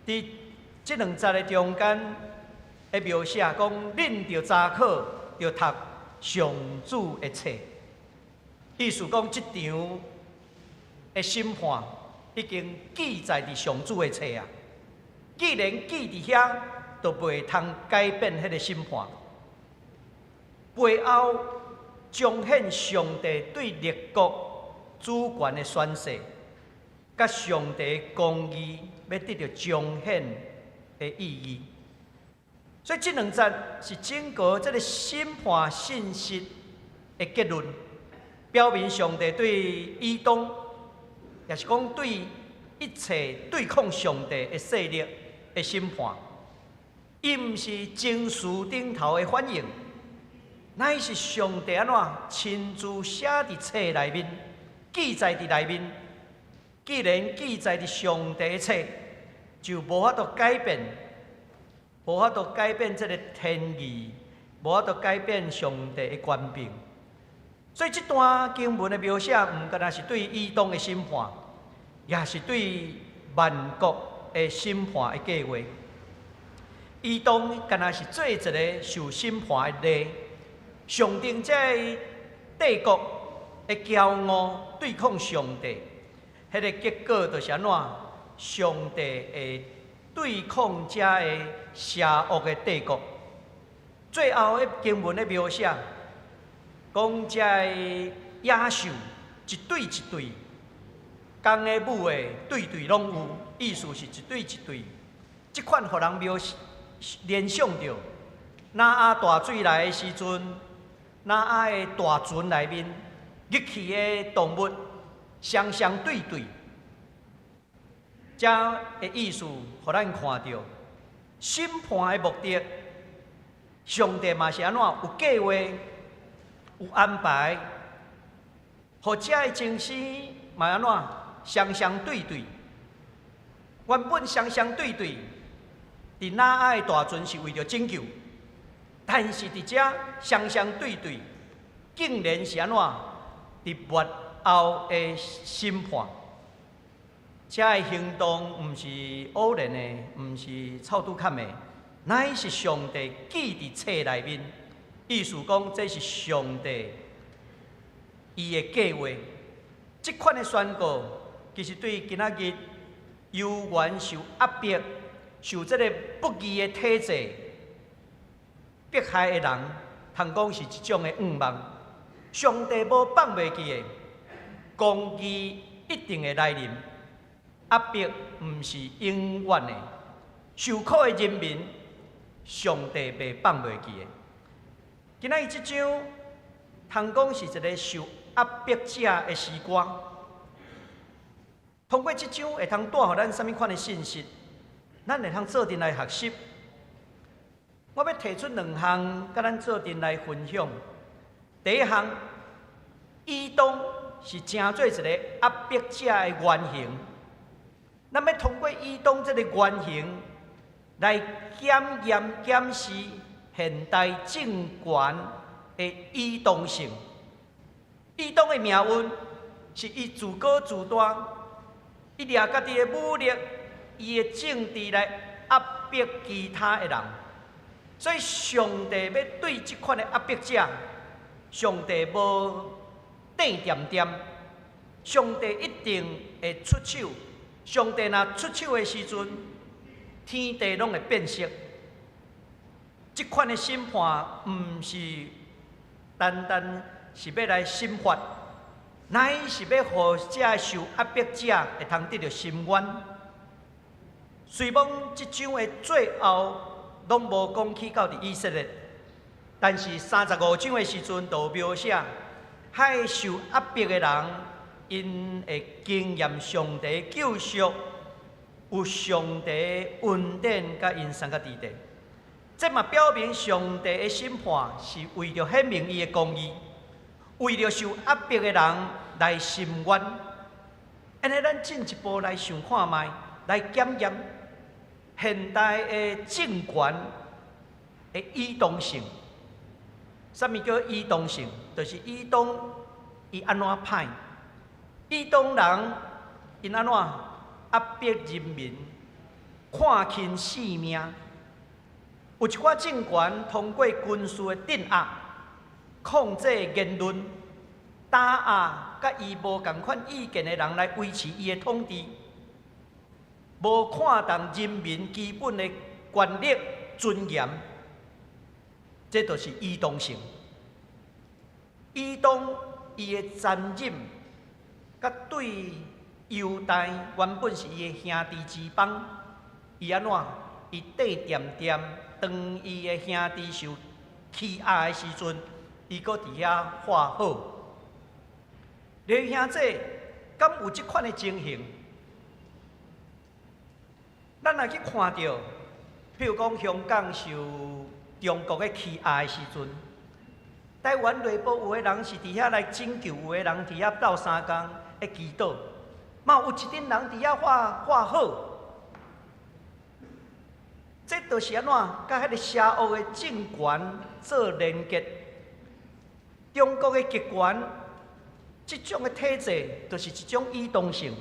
佇這兩節的中間的描寫，講恁著查考，著讀上主的冊，意思講這場的審判已經記載佇上主的冊啊。既然記佇遐，就袂通改變彼个審判。背後彰顯上帝對列國主權的宣誓，佮上帝公義欲得著彰顯的意義。所以這兩節是整個這个審判信息的結論，表明上帝對以東，也是講對一切對抗上帝的勢力的審判。伊毋是情緒頂頭的反應，乃是上帝按怎親自寫佇冊內面，記載佇內面。既然記載佇上帝的冊，就無法度改變，無法度改變這个天意，無法度改變上帝的權柄。所以這段經文的描寫，毋干焦是對以東的審判，也是對萬國的審判的計劃。以東干焦是做一个受審判的例，象徵這个帝國的驕傲對抗上帝，彼个結果就是按怎？上帝會對抗這个邪惡的帝國。最後，彼經文的描寫，講這个野獸一對一對，公的母的對對攏有，意思是一對一對。這款予人描聯想著，挪亞大水來的時陣，挪亞的大船內面入去的動物，雙雙對對。這的意思，予咱看著審判的目的，上帝嘛是按怎有計劃、有安排，予這个情形嘛按怎雙雙對對。原本雙雙對對，佇挪亞的大船是為著拯救，但是佇遮雙雙對對，竟然是按怎佇末後的審判。這个行動毋是偶然的，毋是湊拄坎的，乃是上帝記佇冊內面。意思講，這是上帝伊的計劃。這款的宣告，其實對今仔日猶原受壓迫、受這个不義的體制迫害的人，通講是一種的向望。上帝無放袂記的，公義一定會來臨。壓迫毋是永遠的，受苦的人民，上帝袂放袂記的。今仔日這章，通講是一个受壓迫者的詩歌。通過這章會通帶予咱啥物款的信息？咱會通做陣來學習。我欲提出兩項，佮咱做陣來分享。第一項，以東是成做一个壓迫者的原型。咱欲通過以東這個原型來檢驗檢視現代政權的以東性。以東的命運是伊自高自大，伊掠家己的武力，伊的政治來壓迫其他的人。所以上帝欲對這款的壓迫者，上帝無硩恬恬，上帝一定會出手。上帝若出手的時陣，天地攏會變色。這款的審判毋是單單是欲來審罰，乃是欲予這受壓迫者會通得著伸冤。雖罔這章的最後攏無講起到佇以色列，但是35章的時陣就描寫，彼受壓迫的人，𪜶會經驗上帝救贖，有上帝恩典佮𪜶相佮佇咧。這嘛表明上帝的審判是為著顯明伊的公義，為著受壓迫的人來伸冤。按呢，咱進一步來想看覓，來檢驗現代的政權的以東性。啥物叫以東性？就是以東伊按怎歹？以東人𪜶按怎壓迫人民，看輕性命。有一寡政權通過軍事的鎮壓、控制言論、打壓佮伊無仝款意見的人來維持伊的統治，無看重人民基本的權利尊嚴，這就是以東性。以東伊的殘忍，佮對猶大原本是伊的兄弟之邦，伊按怎？伊硩恬恬，當伊的兄弟受欺壓的時陣，伊閣佇遐發好。弟兄姊妹，敢有這款的情形？咱若去看著，譬如講香港受中國的欺壓的時陣，台灣內部有的人是佇遐來拯救，有的人佇遐鬥相共咧祈禱，嘛有一陣人佇遐發發好。這就是按怎？佮彼个邪惡的政權做連結。中國的極權，這種的體制，就是一種以東性。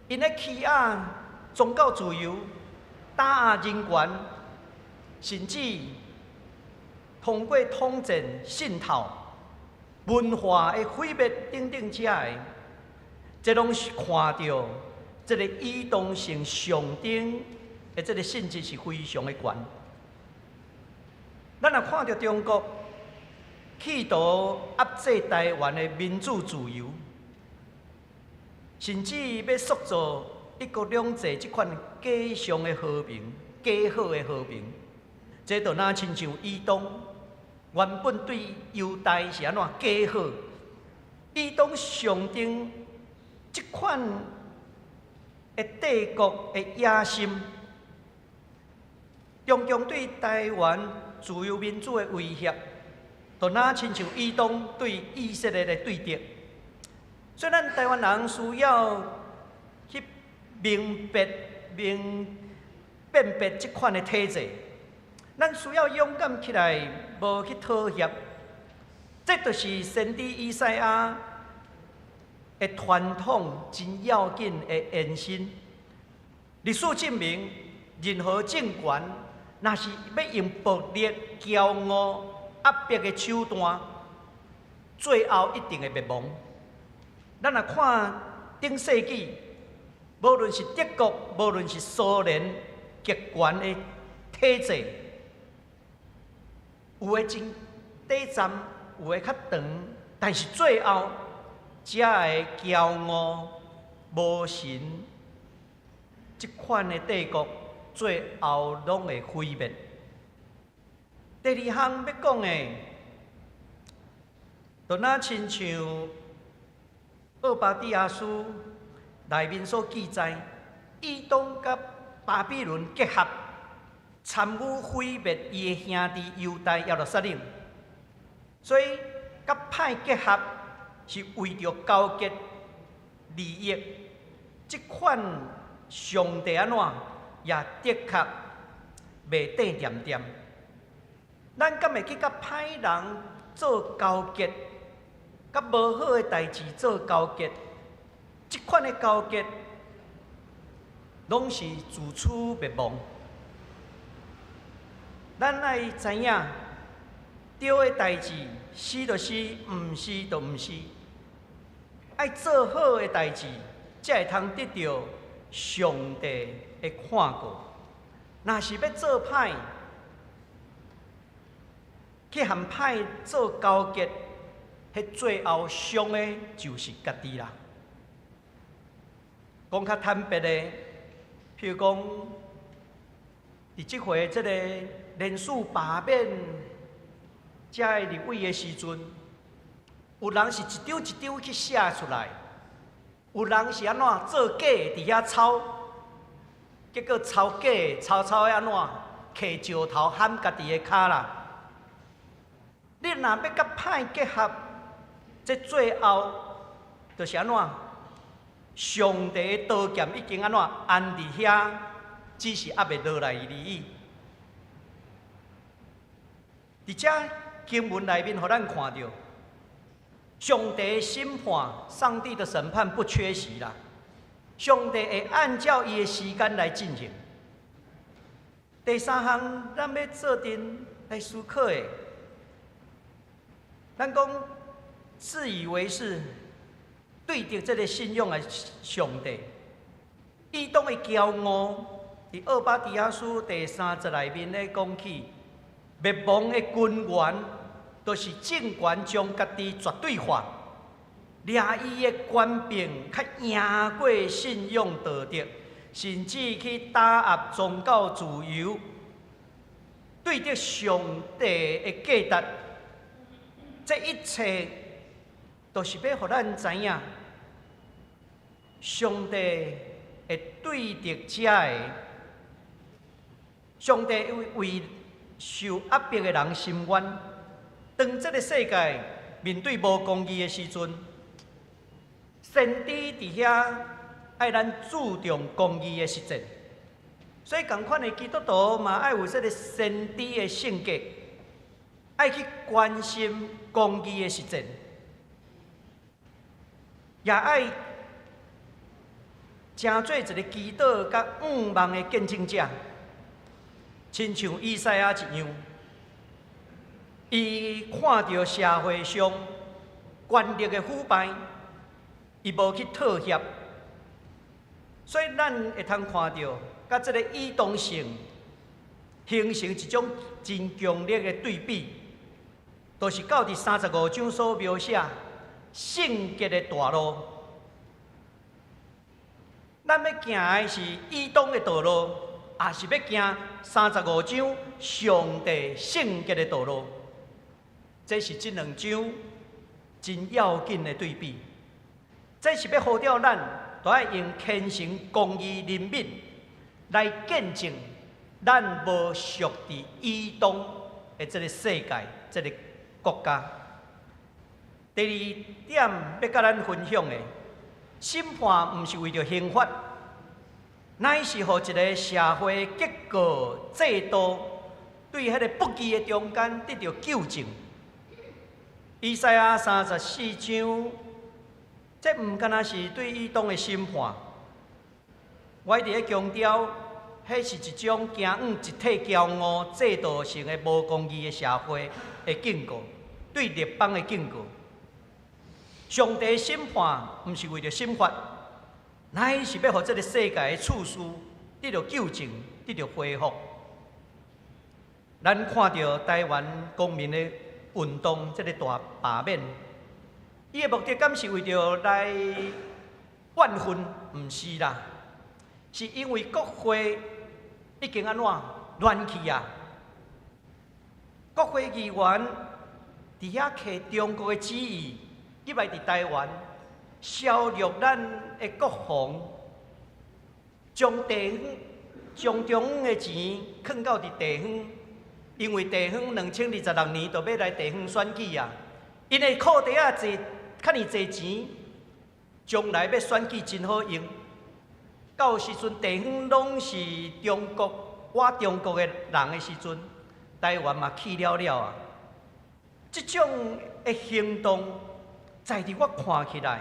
𪜶咧欺壓宗教自由，打壓人權，甚至通過統戰、滲透、文化的毀滅等等這个，這攏是看著這个以東性象徵的這个性質是非常的懸。咱若看著中國企圖壓制台灣的民主自由，甚至欲塑造一國兩制這款假象的和平、假好的和平，這就若親像以東原本對猶大是按怎假好，以東象徵這款的帝國的野心，中共對台灣自由民主的威脅，就若親像以東對以色列的對敵。所以，咱台灣人需要去明白、明辨別這款的體制。咱需要勇敢起來，無去妥協。這就是先知以賽亞的傳統真要緊的延伸。歷史證明，任何政權若是欲用暴力、驕傲、壓迫的手段，最後一定會滅亡。咱若看頂世紀，無論是德國，無論是蘇聯極權的體制，有的真短暫，有的較長，但是最後，這个驕傲、無神，這款的帝國，最後攏會毀滅。第二項欲講的，就若親像俄巴底亞書內面所記載，以東佮巴比倫結合，參與毀滅伊的兄弟猶大耶路撒冷，所以佮歹結合是為著勾結利益，這款上帝按怎也的確袂短恬恬。咱敢會去佮歹人做勾結，佮無好的代誌做勾結？這款的勾結，攏是自取滅亡。咱愛知影，對的代誌是就是，毋是就毋是。愛做好的代誌，才會通得著上帝的看顧。若是欲做歹，去和歹做勾結，彼最後傷的就是家己啦。講較坦白的，譬如講，佇這回這個連續罷免遮的立委的時陣，有人是一張一張去寫出來，有人是按怎做假的佇遐抄，結果抄假的抄抄的按怎，揢石頭撼家己的跤啦。你若欲佮歹結合，這最後就是按怎？上帝的刀劍已經按怎按佇遐，只是猶未落來而已。佇遮經文內面，予咱看著，上帝審判，上帝的審判不缺席啦。上帝會按照伊的時間來進行。第三項，咱欲做陣來思考的，咱講自以為是，對著這个信仰的上帝，以東的驕傲，佇俄巴底亞書第三節內面咧講起，滅亡的根源，就是政權將家己絕對化，掠伊的權柄較贏過信仰道德，甚至去打壓宗教自由，對著上帝的價值，這一切都是欲予咱知影，上帝會對著這个，上帝會為受壓迫的人伸冤。當這个世界面對無公義的時陣，先知佇遐愛咱注重公義的實踐，所以仝款的基督徒嘛愛有這个先知的性格，愛去關心公義的實踐，也愛成做一个祈禱佮向望的見證者，親像以賽亞一樣，伊看著社會上權力的腐敗，伊無去妥協，所以咱會通看著，佮這个以東城形成一種真強烈的對比，就是到佇35章所描寫聖潔的大路。咱欲行的是以東的道路，抑是欲行三十五章上帝聖潔的道路？這是這兩章真要緊的對比。這是欲呼召咱，都愛用虔誠、公義、憐憫來見證，咱無屬佇以東的這个世界、這个國家。第二點欲佮咱分享的，審判毋是為著刑罰，乃是予一个社會結構制度對彼个不義的中間得著糾正。以賽亞三十四章，這毋干焦是對以東的審判，我一直咧強調，彼是一種驚往一體驕傲、制度性的無公義的社會的警告，對列邦的警告。上帝審判毋是為著審罰，乃是欲予這个世界的次序得著糾正、得著恢復。咱看著台灣公民的運動，這个大罷免，伊的目的敢是為著來怨恨？毋是啦，是因為國會已經按怎亂去啊？國會議員佇遐揢中國的旨意入來佇台灣，削弱咱的國防，將地方將中央的錢囥到佇地方，因為地方2026年就欲來地方選舉啊，𪜶的褲袋仔濟，較爾濟錢，將來欲選舉真好用。到時陣地方攏是中國，倚中國的人的時陣，台灣嘛去了了啊！這種的行動，在佇我看起來，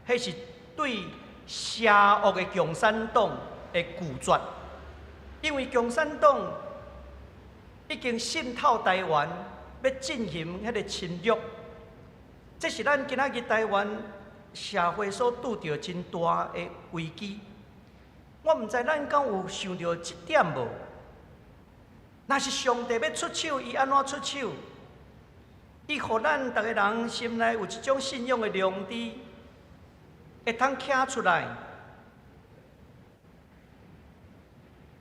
彼是對邪惡的共產黨的拒絕，因為共產黨已經滲透台灣，欲進行彼個侵略，這是咱今仔日台灣社會所拄著真大的危機。我毋知咱敢有想著這點無？若是上帝欲出手，伊按怎出手？伊予咱逐个人心內有一種信仰的良知，會通徛出來。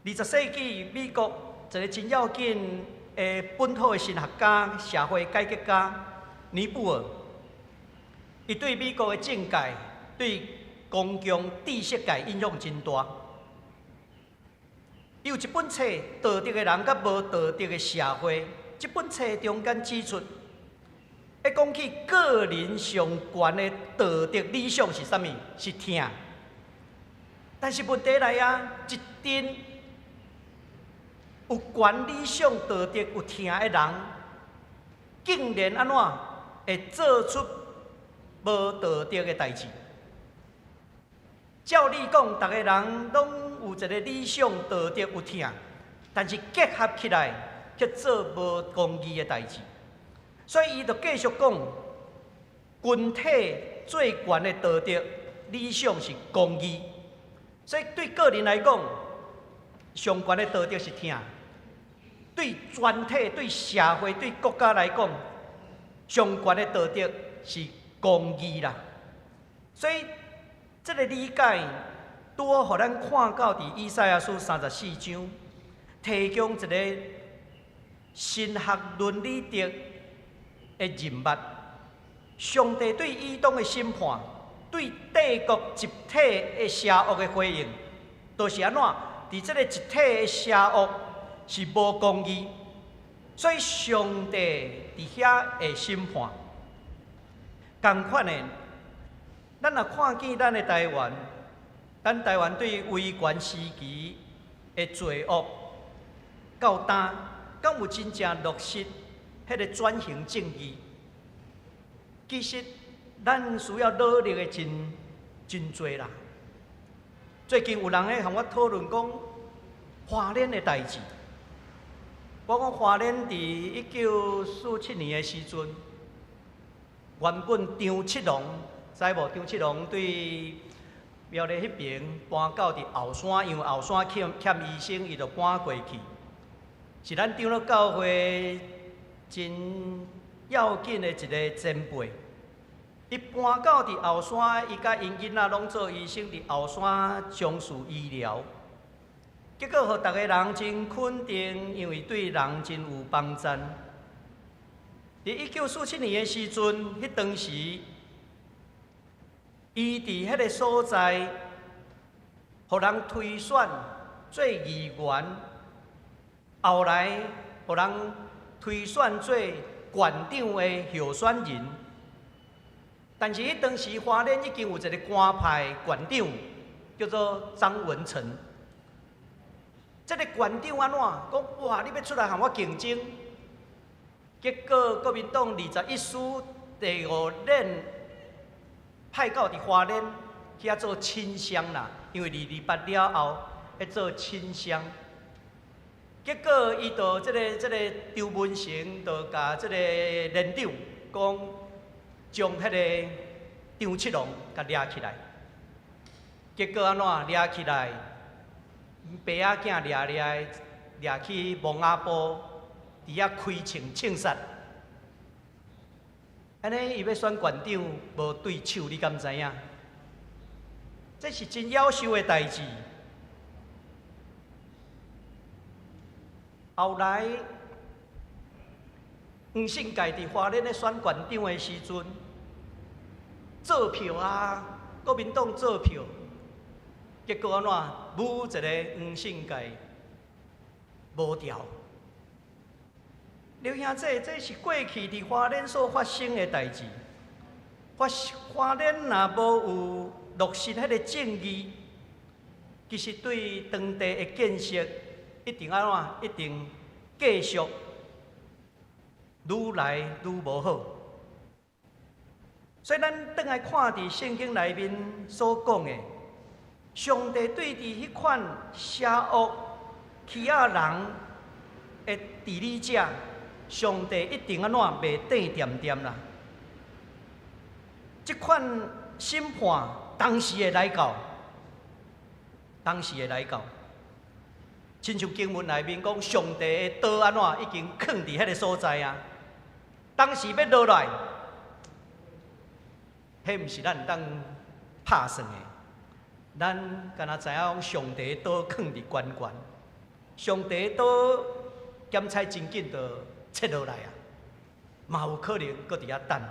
20世紀美國一個真要緊的本土的神學家、社會改革家尼布爾，伊對美國的政界、對公共知識界影響真大。伊有一本冊《道德的人佮無道德的社會》，這本冊中間指出，一講起個人上懸的道德理想是啥物？是疼。但是問題來啊，一陣有懸理想道德有疼的人，竟然按怎會做出無道德的代誌？照理講，逐個人攏有一個理想道德有疼，但是結合起來卻做無公義的代誌。所以伊就繼續講，群體最懸的道德理想是公義。所以對個人來講，上懸的道德是疼；對全體、對社會、對國家來講，上懸的道德是公義啦。所以這個理解，拄好予咱看到佇以賽亞書34章，提供一個神學倫理德的人物。上帝對以東的審判，對帝國集體的邪惡的回應，就是按怎？佇這個集體的邪惡是無公義，所以上帝佇遐會審判。仝款的，咱若看見咱的台灣，咱台灣對威權時期的罪惡，到今敢有真正落實彼個轉型正義？其實，咱需要努力的真真濟啦。最近有人咧和我討論講花蓮的代誌。我講花蓮佇1947年的時陣，原本張七龍，知無？張七龍對苗栗彼爿搬到佇後山，因為後山欠欠醫生，伊就搬過去。是咱長老教會真要緊的一個前輩。伊搬到佇後山，伊佮𪜶囡仔攏做醫生，佇後山從事醫療。結果，予逐个人真肯定，因為對人真有幫贊。佇1947年的時陣，彼當時，伊佇彼个所在，予人推選做議員，後來予人推選做縣長的候選人。但是彼當時花蓮已經有一個官派縣長，叫做張文成。這個縣長按怎講？哇！你欲出來和我競爭？結果國民黨21師第五連派到佇花蓮去遐做親鄉啦，因為228了後欲做親鄉。結果伊就這個張文成就共這個連長講，將彼个張七龍共掠起來。結果按怎掠起來？爸仔囝掠掠掠去墓仔埔，佇遐開槍槍殺。按呢，伊欲選縣長無對手，你敢知影？這是真夭壽的代誌。後來，黃信介佇花蓮咧選縣長的時陣，做票啊，國民黨做票，結果按怎？舞一個黃信介無掉。劉兄弟，這是過去佇花蓮所發生的代誌。花蓮若無有落實彼个正義，其實對當地的建設一定按怎？一定繼續愈來愈無好。所以咱轉來看佇聖經內面所講的，上帝對佇彼款邪惡欺壓人的治理者，上帝一定按怎袂硩恬恬啦。這款審判當時會來到，當時會來到。親像經文內面講，上帝的刀按怎已經囥佇彼个所在啊。當時欲落來，彼毋是咱會當拍算的。咱敢若知影講，上帝的刀囥佇懸懸，上帝的刀檢採真緊就切落來啊，嘛有可能閣佇遐等。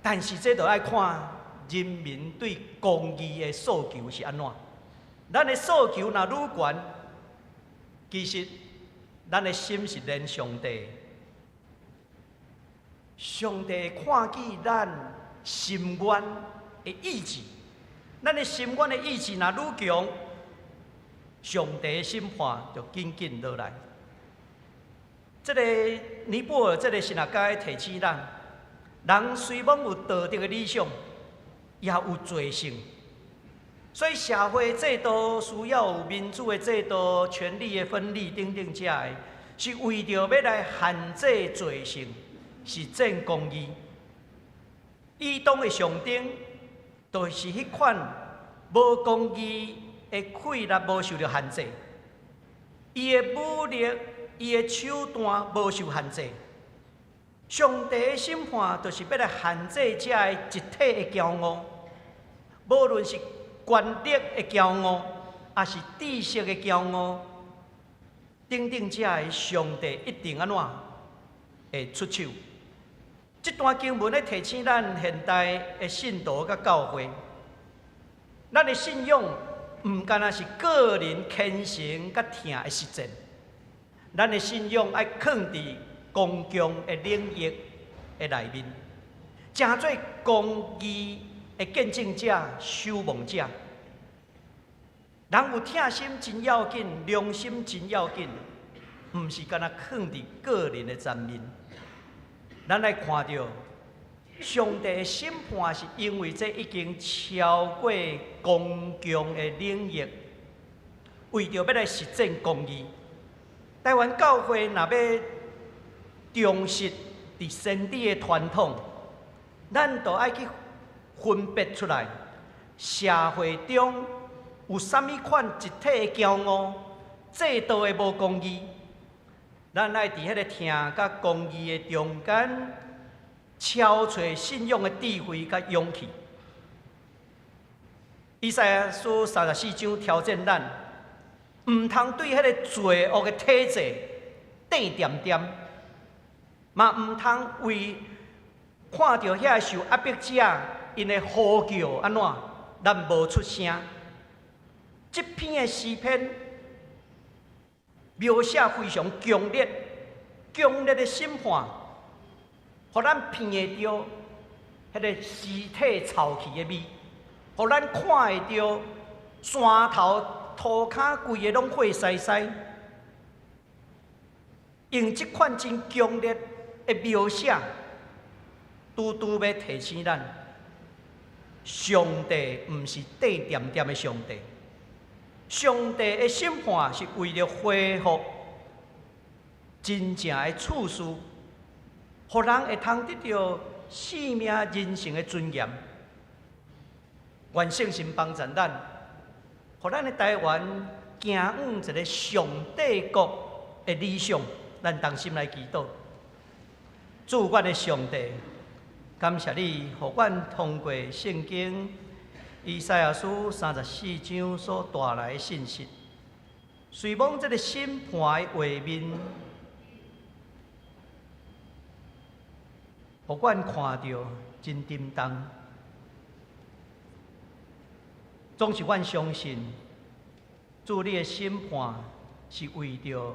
但是這就愛看人民對公義的訴求是按怎。咱的訴求若愈懸，其實咱的心是連上帝。上帝會看見咱心願的意志，咱的心願的意志若愈強，上帝的審判就緊緊落來。這個尼泊爾這個神學家提醒咱，人雖罔有道德的理想，也有罪性。所以社會制度需要有民主的制度、權力的分立等等，這个是為著欲來限制罪性，實踐公義。以東的象徵，就是彼款無公義的氣力無受著限制，伊的武力、伊的手段無受限制。上帝的審判就是欲來限制這个集體的驕傲，無論是權力的驕傲，抑是知識的驕傲，等等，這个上帝一定按怎會出手。這段經文咧提醒咱現代的信徒佮教會，咱的信仰毋干焦是個人虔誠佮疼的實踐，咱的信仰愛囥佇公共的領域的內面，成做公義的見證者、守望者。人有疼心真要緊，良心真要緊，毋是干焦囥佇個人的層面。咱來看著上帝的審判，是因為這已經超過公共的領域，為著欲來實踐公義。台灣教會若欲忠實佇先知的傳統，咱就愛去分別出來，社會中有啥物款集體的驕傲、制度的無公義，咱愛佇彼个疼佮公義的中間，敲揣信仰的智慧佮勇氣。以賽亞書34章挑戰咱，毋通對彼个罪惡的體制硩恬恬，嘛毋通為看著遐受壓迫者𪜶的呼叫按怎，咱無出聲。這篇的詩篇描寫非常強烈、強烈的審判，予咱聞會著彼个屍體臭氣的味，予咱看會著山頭塗跤規个攏血澀澀。用這款真強烈的描寫，拄拄欲提醒咱，上帝毋是硩恬恬的上帝。上帝的審判是為著恢復真正的次序，予人會通得著生命人性的尊嚴。願聖神幫助咱，予咱的台灣行往一个上帝國的理想。咱同心來祈禱，主阮的上帝，感謝你，予阮通過聖經以賽亞書34章所帶來的信息。雖罔這个審判的畫面，予阮看著真沉重，總是阮相信，主你的審判是為著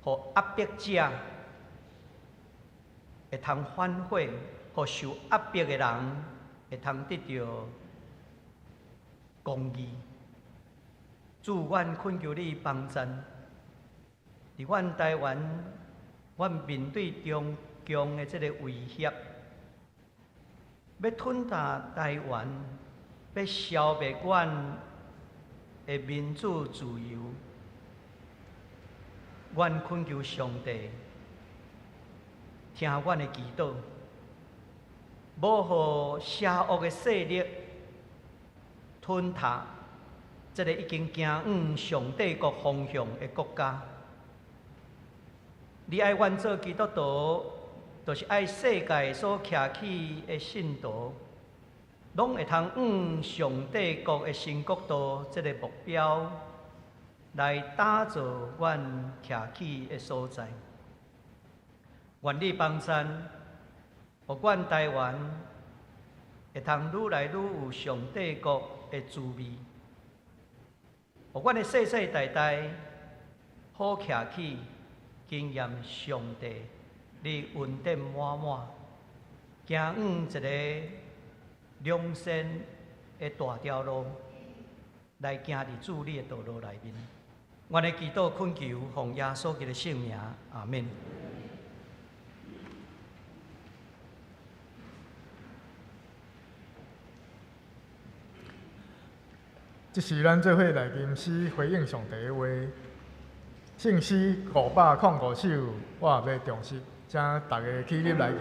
予壓迫者會通反悔，予受壓迫的人會通得著公義。主，阮懇求你幫贊，佇阮台灣，阮面對中共的這个威脅，欲吞併台灣，欲消滅阮的民主自由，阮懇求上帝聽阮的祈禱，無予邪惡的勢力吞併這个已經行往上帝國方向的國家。你愛阮做基督徒，就是愛世界所徛起的信徒，攏會通往上帝國的新國度這个目標來打造阮徛起的所在。願你幫贊，予阮台灣會通愈來愈有上帝國的滋味，予阮的世世代代好徛起，經驗上帝，你恩典滿滿，行往一个良善的大條路，來行佇主你的道路內面。阮的祈禱懇求，奉耶穌基督的聖名，阿們。這是咱做伙來吟詩回應上帝的話。聖詩505首，我也欲重釋，請大家起立來吟。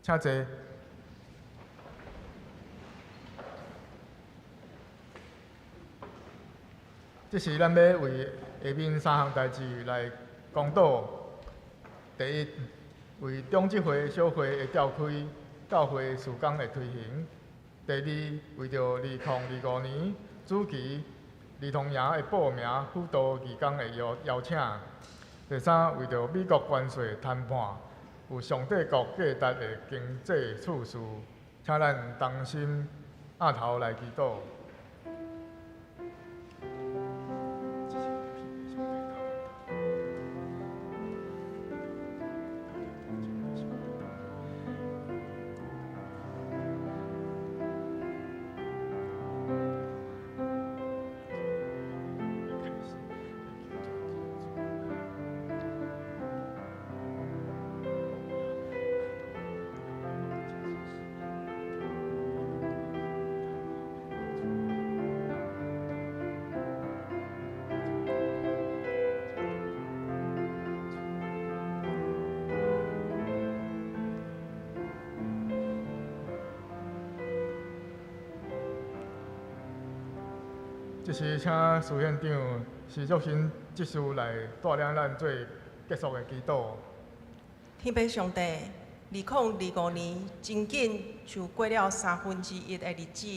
請坐。這是咱欲為下面三項代誌來公禱。第一，為長執會小會的召開、教會事工的推行；第二，為著2025年暑期兒童營的報名輔導義工的邀請；第三，為著美國關稅談判有上帝國價值的經濟處事，請咱同心徛頭來祈禱。這時請司縣長施淑馨執事來帶領咱做結束的祈禱。天父上帝，2025年真緊就過了三分之一的日子，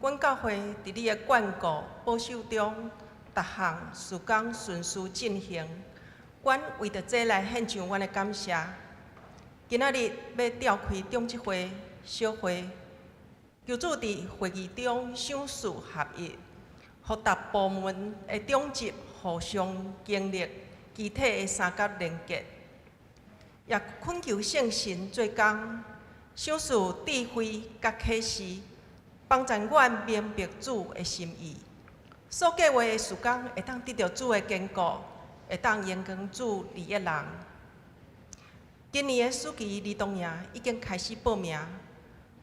阮教會佇你的眷顧保守中，逐項事工順遂進行。阮為著這來獻上阮的感謝。今仔日欲召開長執會小會，求主佇會議中賞賜合一，予逐部門的長執互相經歷肢體的三角連結，也懇求聖神做工，賞賜智慧佮啟示，幫助阮明白主的心意。所計劃的事工會當得著主的堅固，會當榮光主利益人。今年的暑期兒童營已經開始報名，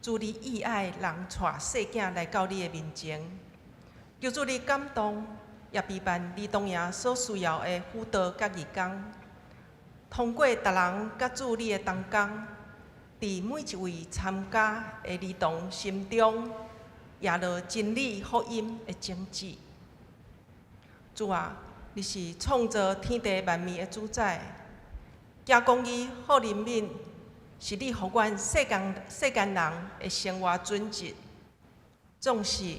主你意愛人帶細囝來到你的面前，求主你感動，也備辦兒童營所需要的輔導佮義工，通過逐人佮主你的同工，佇每一位參加的兒童心中，掖落真理福音的種子。主啊，你是創造天地萬物的主宰，行公義、好憐憫，是你予阮世間人的生活準則。縱使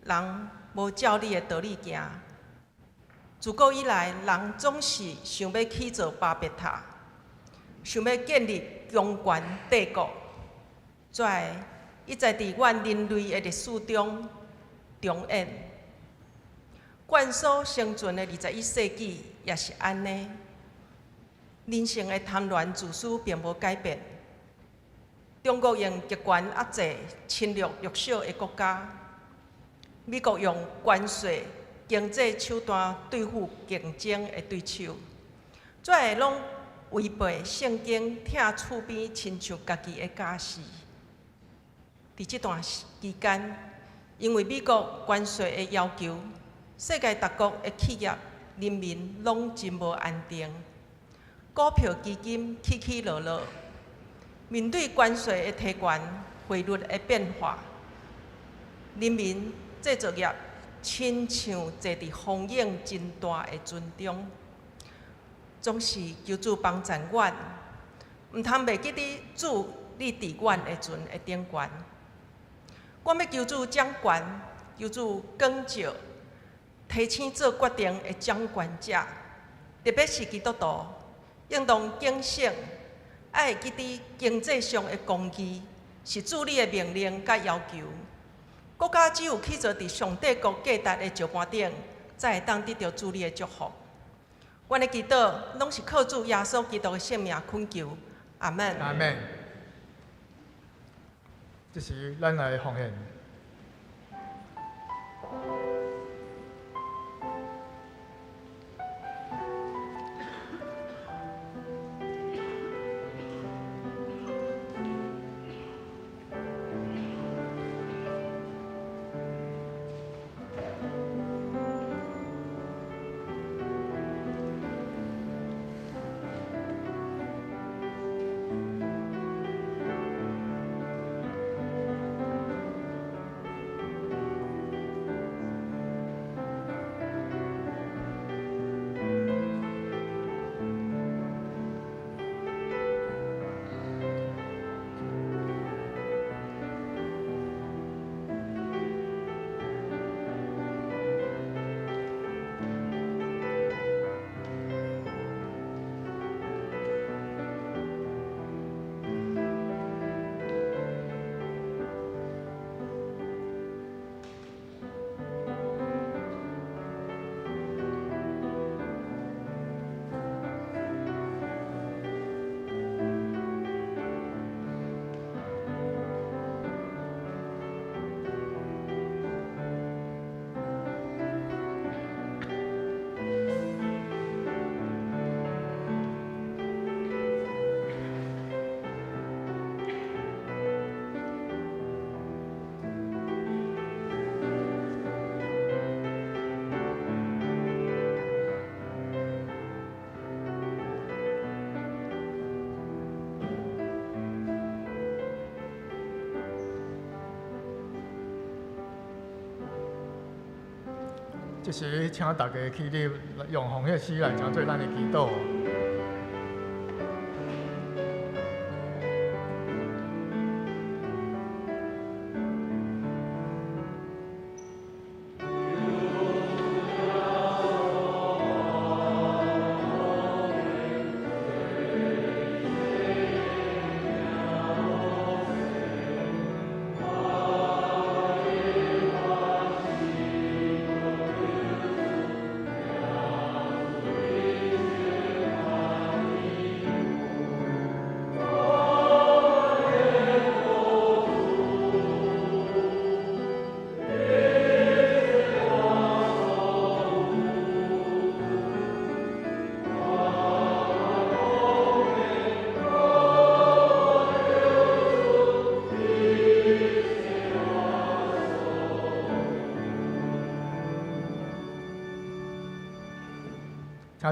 人無照你的道理行，自古以來，人總是想欲起造巴別塔，想欲建立強權帝國。這一再佇阮人類的歷史中重演。阮所生存的21世紀也是按呢。人性的貪婪自私並無改變。中國用極權壓制侵略弱小的國家，美國用關稅、經濟手段對付競爭的對手，這个攏違背聖經疼厝邊親像家己的教示。佇這段期間，因為美國關稅的要求，世界各國的企業、人民攏真無安定，股票基金起起落落。面對關稅的提懸、匯率的變化，人民製造業親像坐佇風湧真大的船中，總是求主幫助阮，毋通袂記得主你佇阮的船的頂懸。阮欲求主掌權，求主光照，提醒做決定的掌權者，特別是基督徒，應當警醒，愛會記得經濟上的公義是主你的命令佮要求。國家只有起造佇上帝國價值的石盤頂，才會當得著主你的祝福。阮的祈禱攏是靠主耶穌基督的聖名懇求，阿門。阿門。這時，咱來奉獻。這時請大家起立，用奉獻詩來成做咱的祈禱。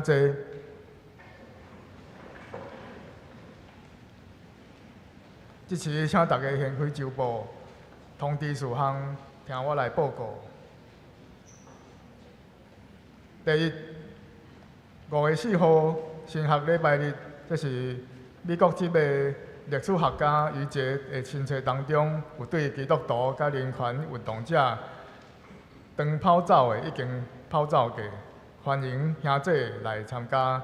請坐。這時請大家掀開周報，通知事項，聽我來報告。第一，5月4號神學禮拜日，這是美國籍的歷史學家余杰的親冊當中，有對基督徒佮人權運動者長跑走的已經跑走過。歡迎兄弟來參加，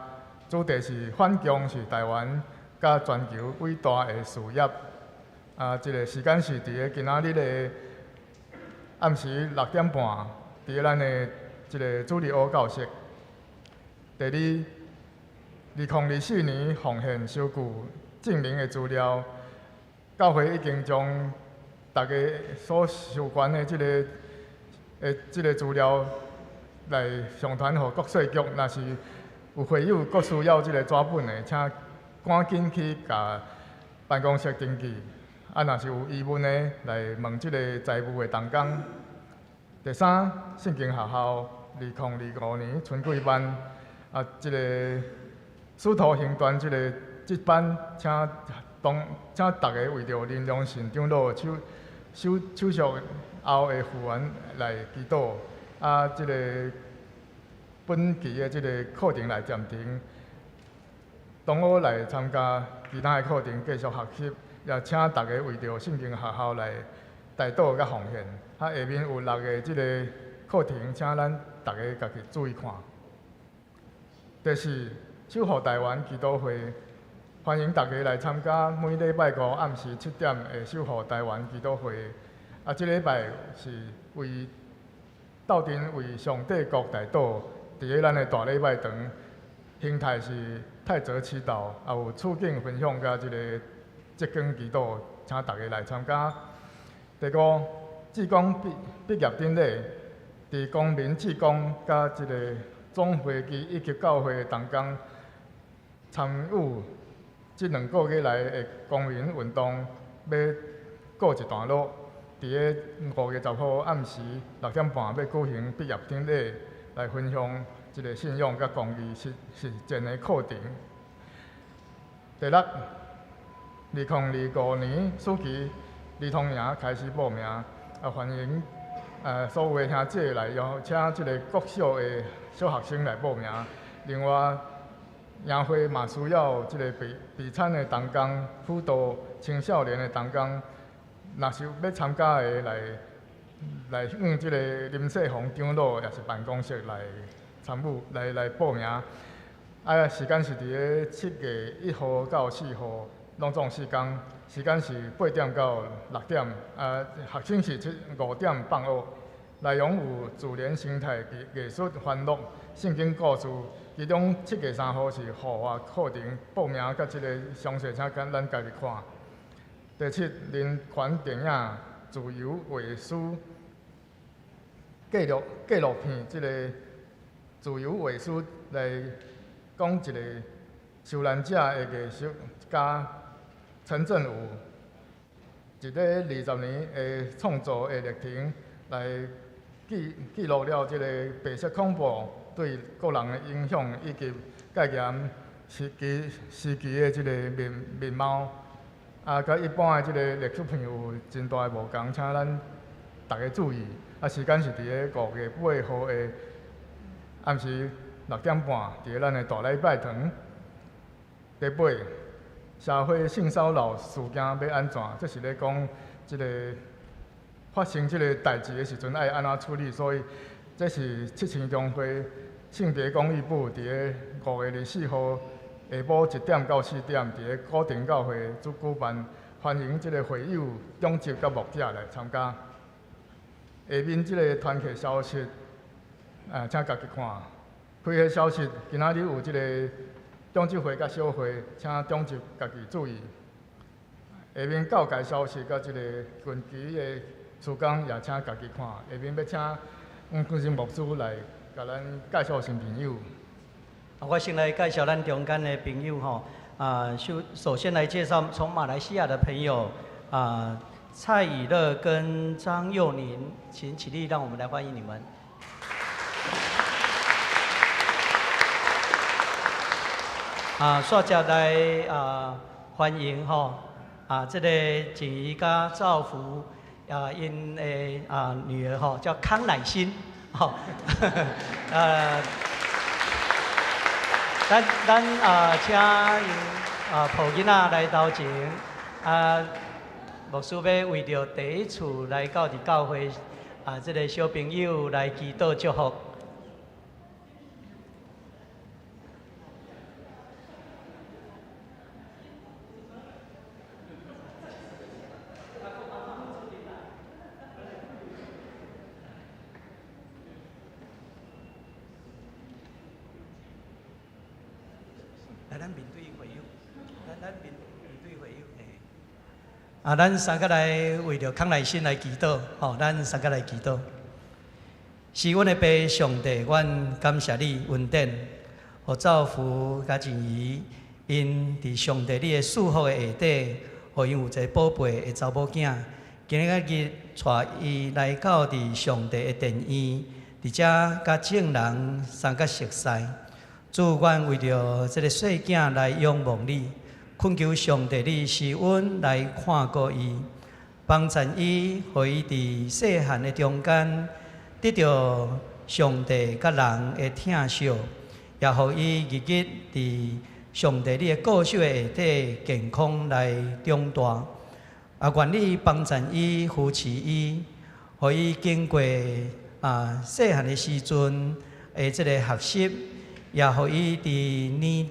主題是反共是台灣佮全球偉大的事業。啊，這個時間是佇咧今仔日的暗時6點半，佇咧咱的這個主日學教室。第二，2024年奉獻收據證明的資料，教會已經將大家所授權的這個資料來上傳予國稅局，若是有會友閣需要這個紙本的，請趕緊去共辦公室登記。啊，若是有疑問的，來問這個財務的同工。第三，聖經學校2025年春季班，啊，這個使徒行傳這班，請大家為著林良信長老手術後的復原來祈禱。啊，這個本期的這個課程來暫停，同學來參加其他的課程繼續學習，也請大家為著聖經學校來代禱佮奉獻。啊，下面有6個這個課程，請咱大家家己注意看。第四，守護台灣祈禱會，歡迎大家來參加每禮拜五暗時7點的守護台灣祈禱會。啊，這禮拜是為鬥陣為上帝國代禱，佇咧咱的大禮拜堂，形態是泰澤祈禱，也有處境分享佮這個職工祈禱，請大家來參加。第五，志工畢業典禮，佇公民志工佮這個總會期以及教會同工參與這兩個月來的公民運動，欲告一段落。佇咧5月10號暗時6點半，欲舉行畢業典禮，來分享這個信仰佮公義實踐的課程。第六，2025年暑期兒童營開始報名，啊，歡迎所有的兄弟來邀請這個國小的小學生來報名。另外，營會嘛需要這個備餐的同工、輔導青少年的同工。若是有欲參加的，來向這個林世宏長老，也是辦公室來參與，來報名。啊，時間是佇咧7月1號到4號，攏總4工，時間是8點到6點。啊，學生是5點放學。內容有自然生態、藝術、歡樂、聖經故事。其中7月3號是戶外課程，報名佮這個詳細，請咱家己看。第七，人權電影自由畫師紀錄片，這個自由畫師來講一個受難者的藝術家陳振武，一個20年的創作的歷程，來記錄了這個白色恐怖對個人的影響，以及戒嚴時期的這個面貌。啊，佮一般的這個歷史片有真大的無仝，請咱大家注意。啊，時間是佇咧5月8號的暗时6点半，伫咱的大礼拜堂。第八，社会性骚扰事件欲按怎？这是咧讲这个发生这个代志的时阵爱按怎处理，所以这是七星中会性别公益部伫咧5月24号下晡1点到4点，伫咧古亭教会主举办，欢迎这个会友、长执佮牧者来参加。下面这个团契消息，请家己看。开会消息，今仔日有这个长执会佮小会，请长执家己注意。下面教界消息佮这个近期的事工，也请家己看。下面欲请黄坤生牧师来共咱介绍新朋友。我先来介绍咱中间的朋友吼。首先来介绍从马来西亚的朋友啊，蔡以乐跟张佑宁，请起立，让我们来欢迎你们。煞接来欢迎吼这个锦怡佮赵福𪜶的女儿吼叫康乃馨吼，咱请𪜶抱囡仔来头前。牧师欲为著第一次来到伫教会这个小朋友来祈祷祝福。来，咱面对会友，咱面对会友，嘿。咱三个来为著康乃馨来祈祷，吼，咱三个来祈祷。是阮的父上帝，阮感谢你恩典，予造福佮锦怡，𪜶伫上帝你的赐福的下底，予𪜶有一个宝贝的查某囝。今日日带伊来到伫上帝的殿院，伫遮佮众人相佮熟似。主，阮为著这个细囝来仰望你。恳求上帝，你施恩来看顾伊，帮助伊，予伊伫细汉的中间得著上帝佮人的疼惜，也予伊日日伫上帝你的顾守的下底健康来长大。愿你帮助伊，扶持伊，予伊经过细汉的时阵的这个学习，也予伊伫年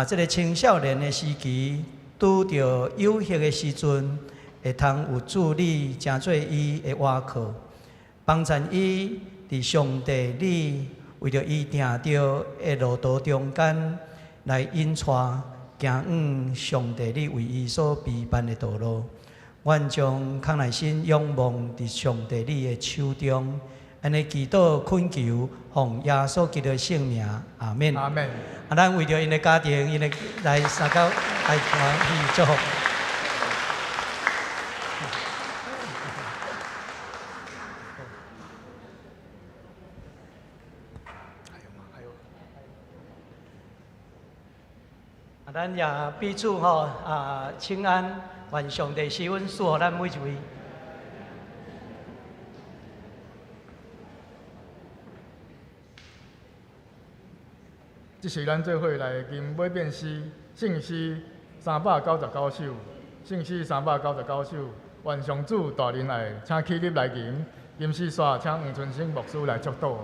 这个青少年的时期，拄著诱惑的时阵，会通有主你成做伊的依靠，帮助伊伫上帝你为著伊定著的路途中间来引带，行往上帝你为伊所备办的道路。阮将康乃馨仰望伫上帝你的手中，按呢祈祷恳求，奉耶稣基督的圣名，阿们。阿们。咱为著𪜶的家庭，𪜶的来相佮来欢喜祝福。咱也彼此吼请安，愿上帝施恩赐予咱每一位。这是咱做伙来吟尾变诗，圣诗399首，圣诗399首，愿上主大仁爱，请起立来吟，吟诗煞请黄春生牧师来祝祷。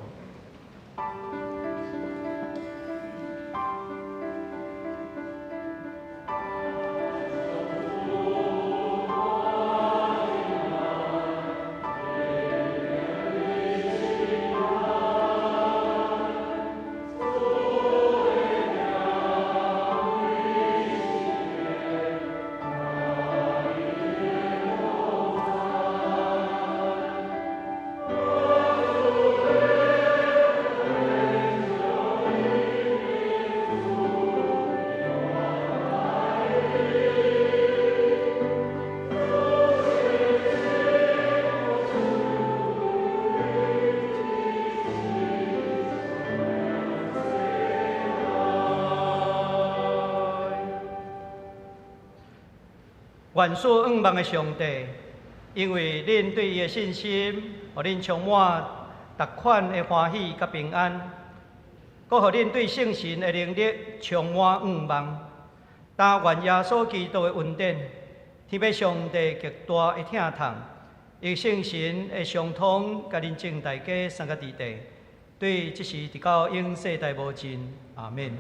愿赐仰望的上帝，因为恁对伊的信心，予恁充满逐款的欢喜佮平安。閣予恁對聖神的能力充滿向望。但願耶穌基督的恩典，天父上帝極大的疼痛，與聖神的相通，佮恁眾大家三個弟弟，對這時直到永世代無盡。阿們。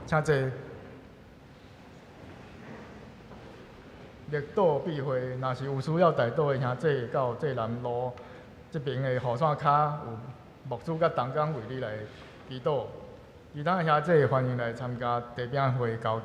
請坐。默禱必會，若是有需要代禱的兄弟，到濟南路這爿的雨傘跤，有牧師佮同工為你來祈禱。其他兄弟歡迎來參加茶餅會交誼。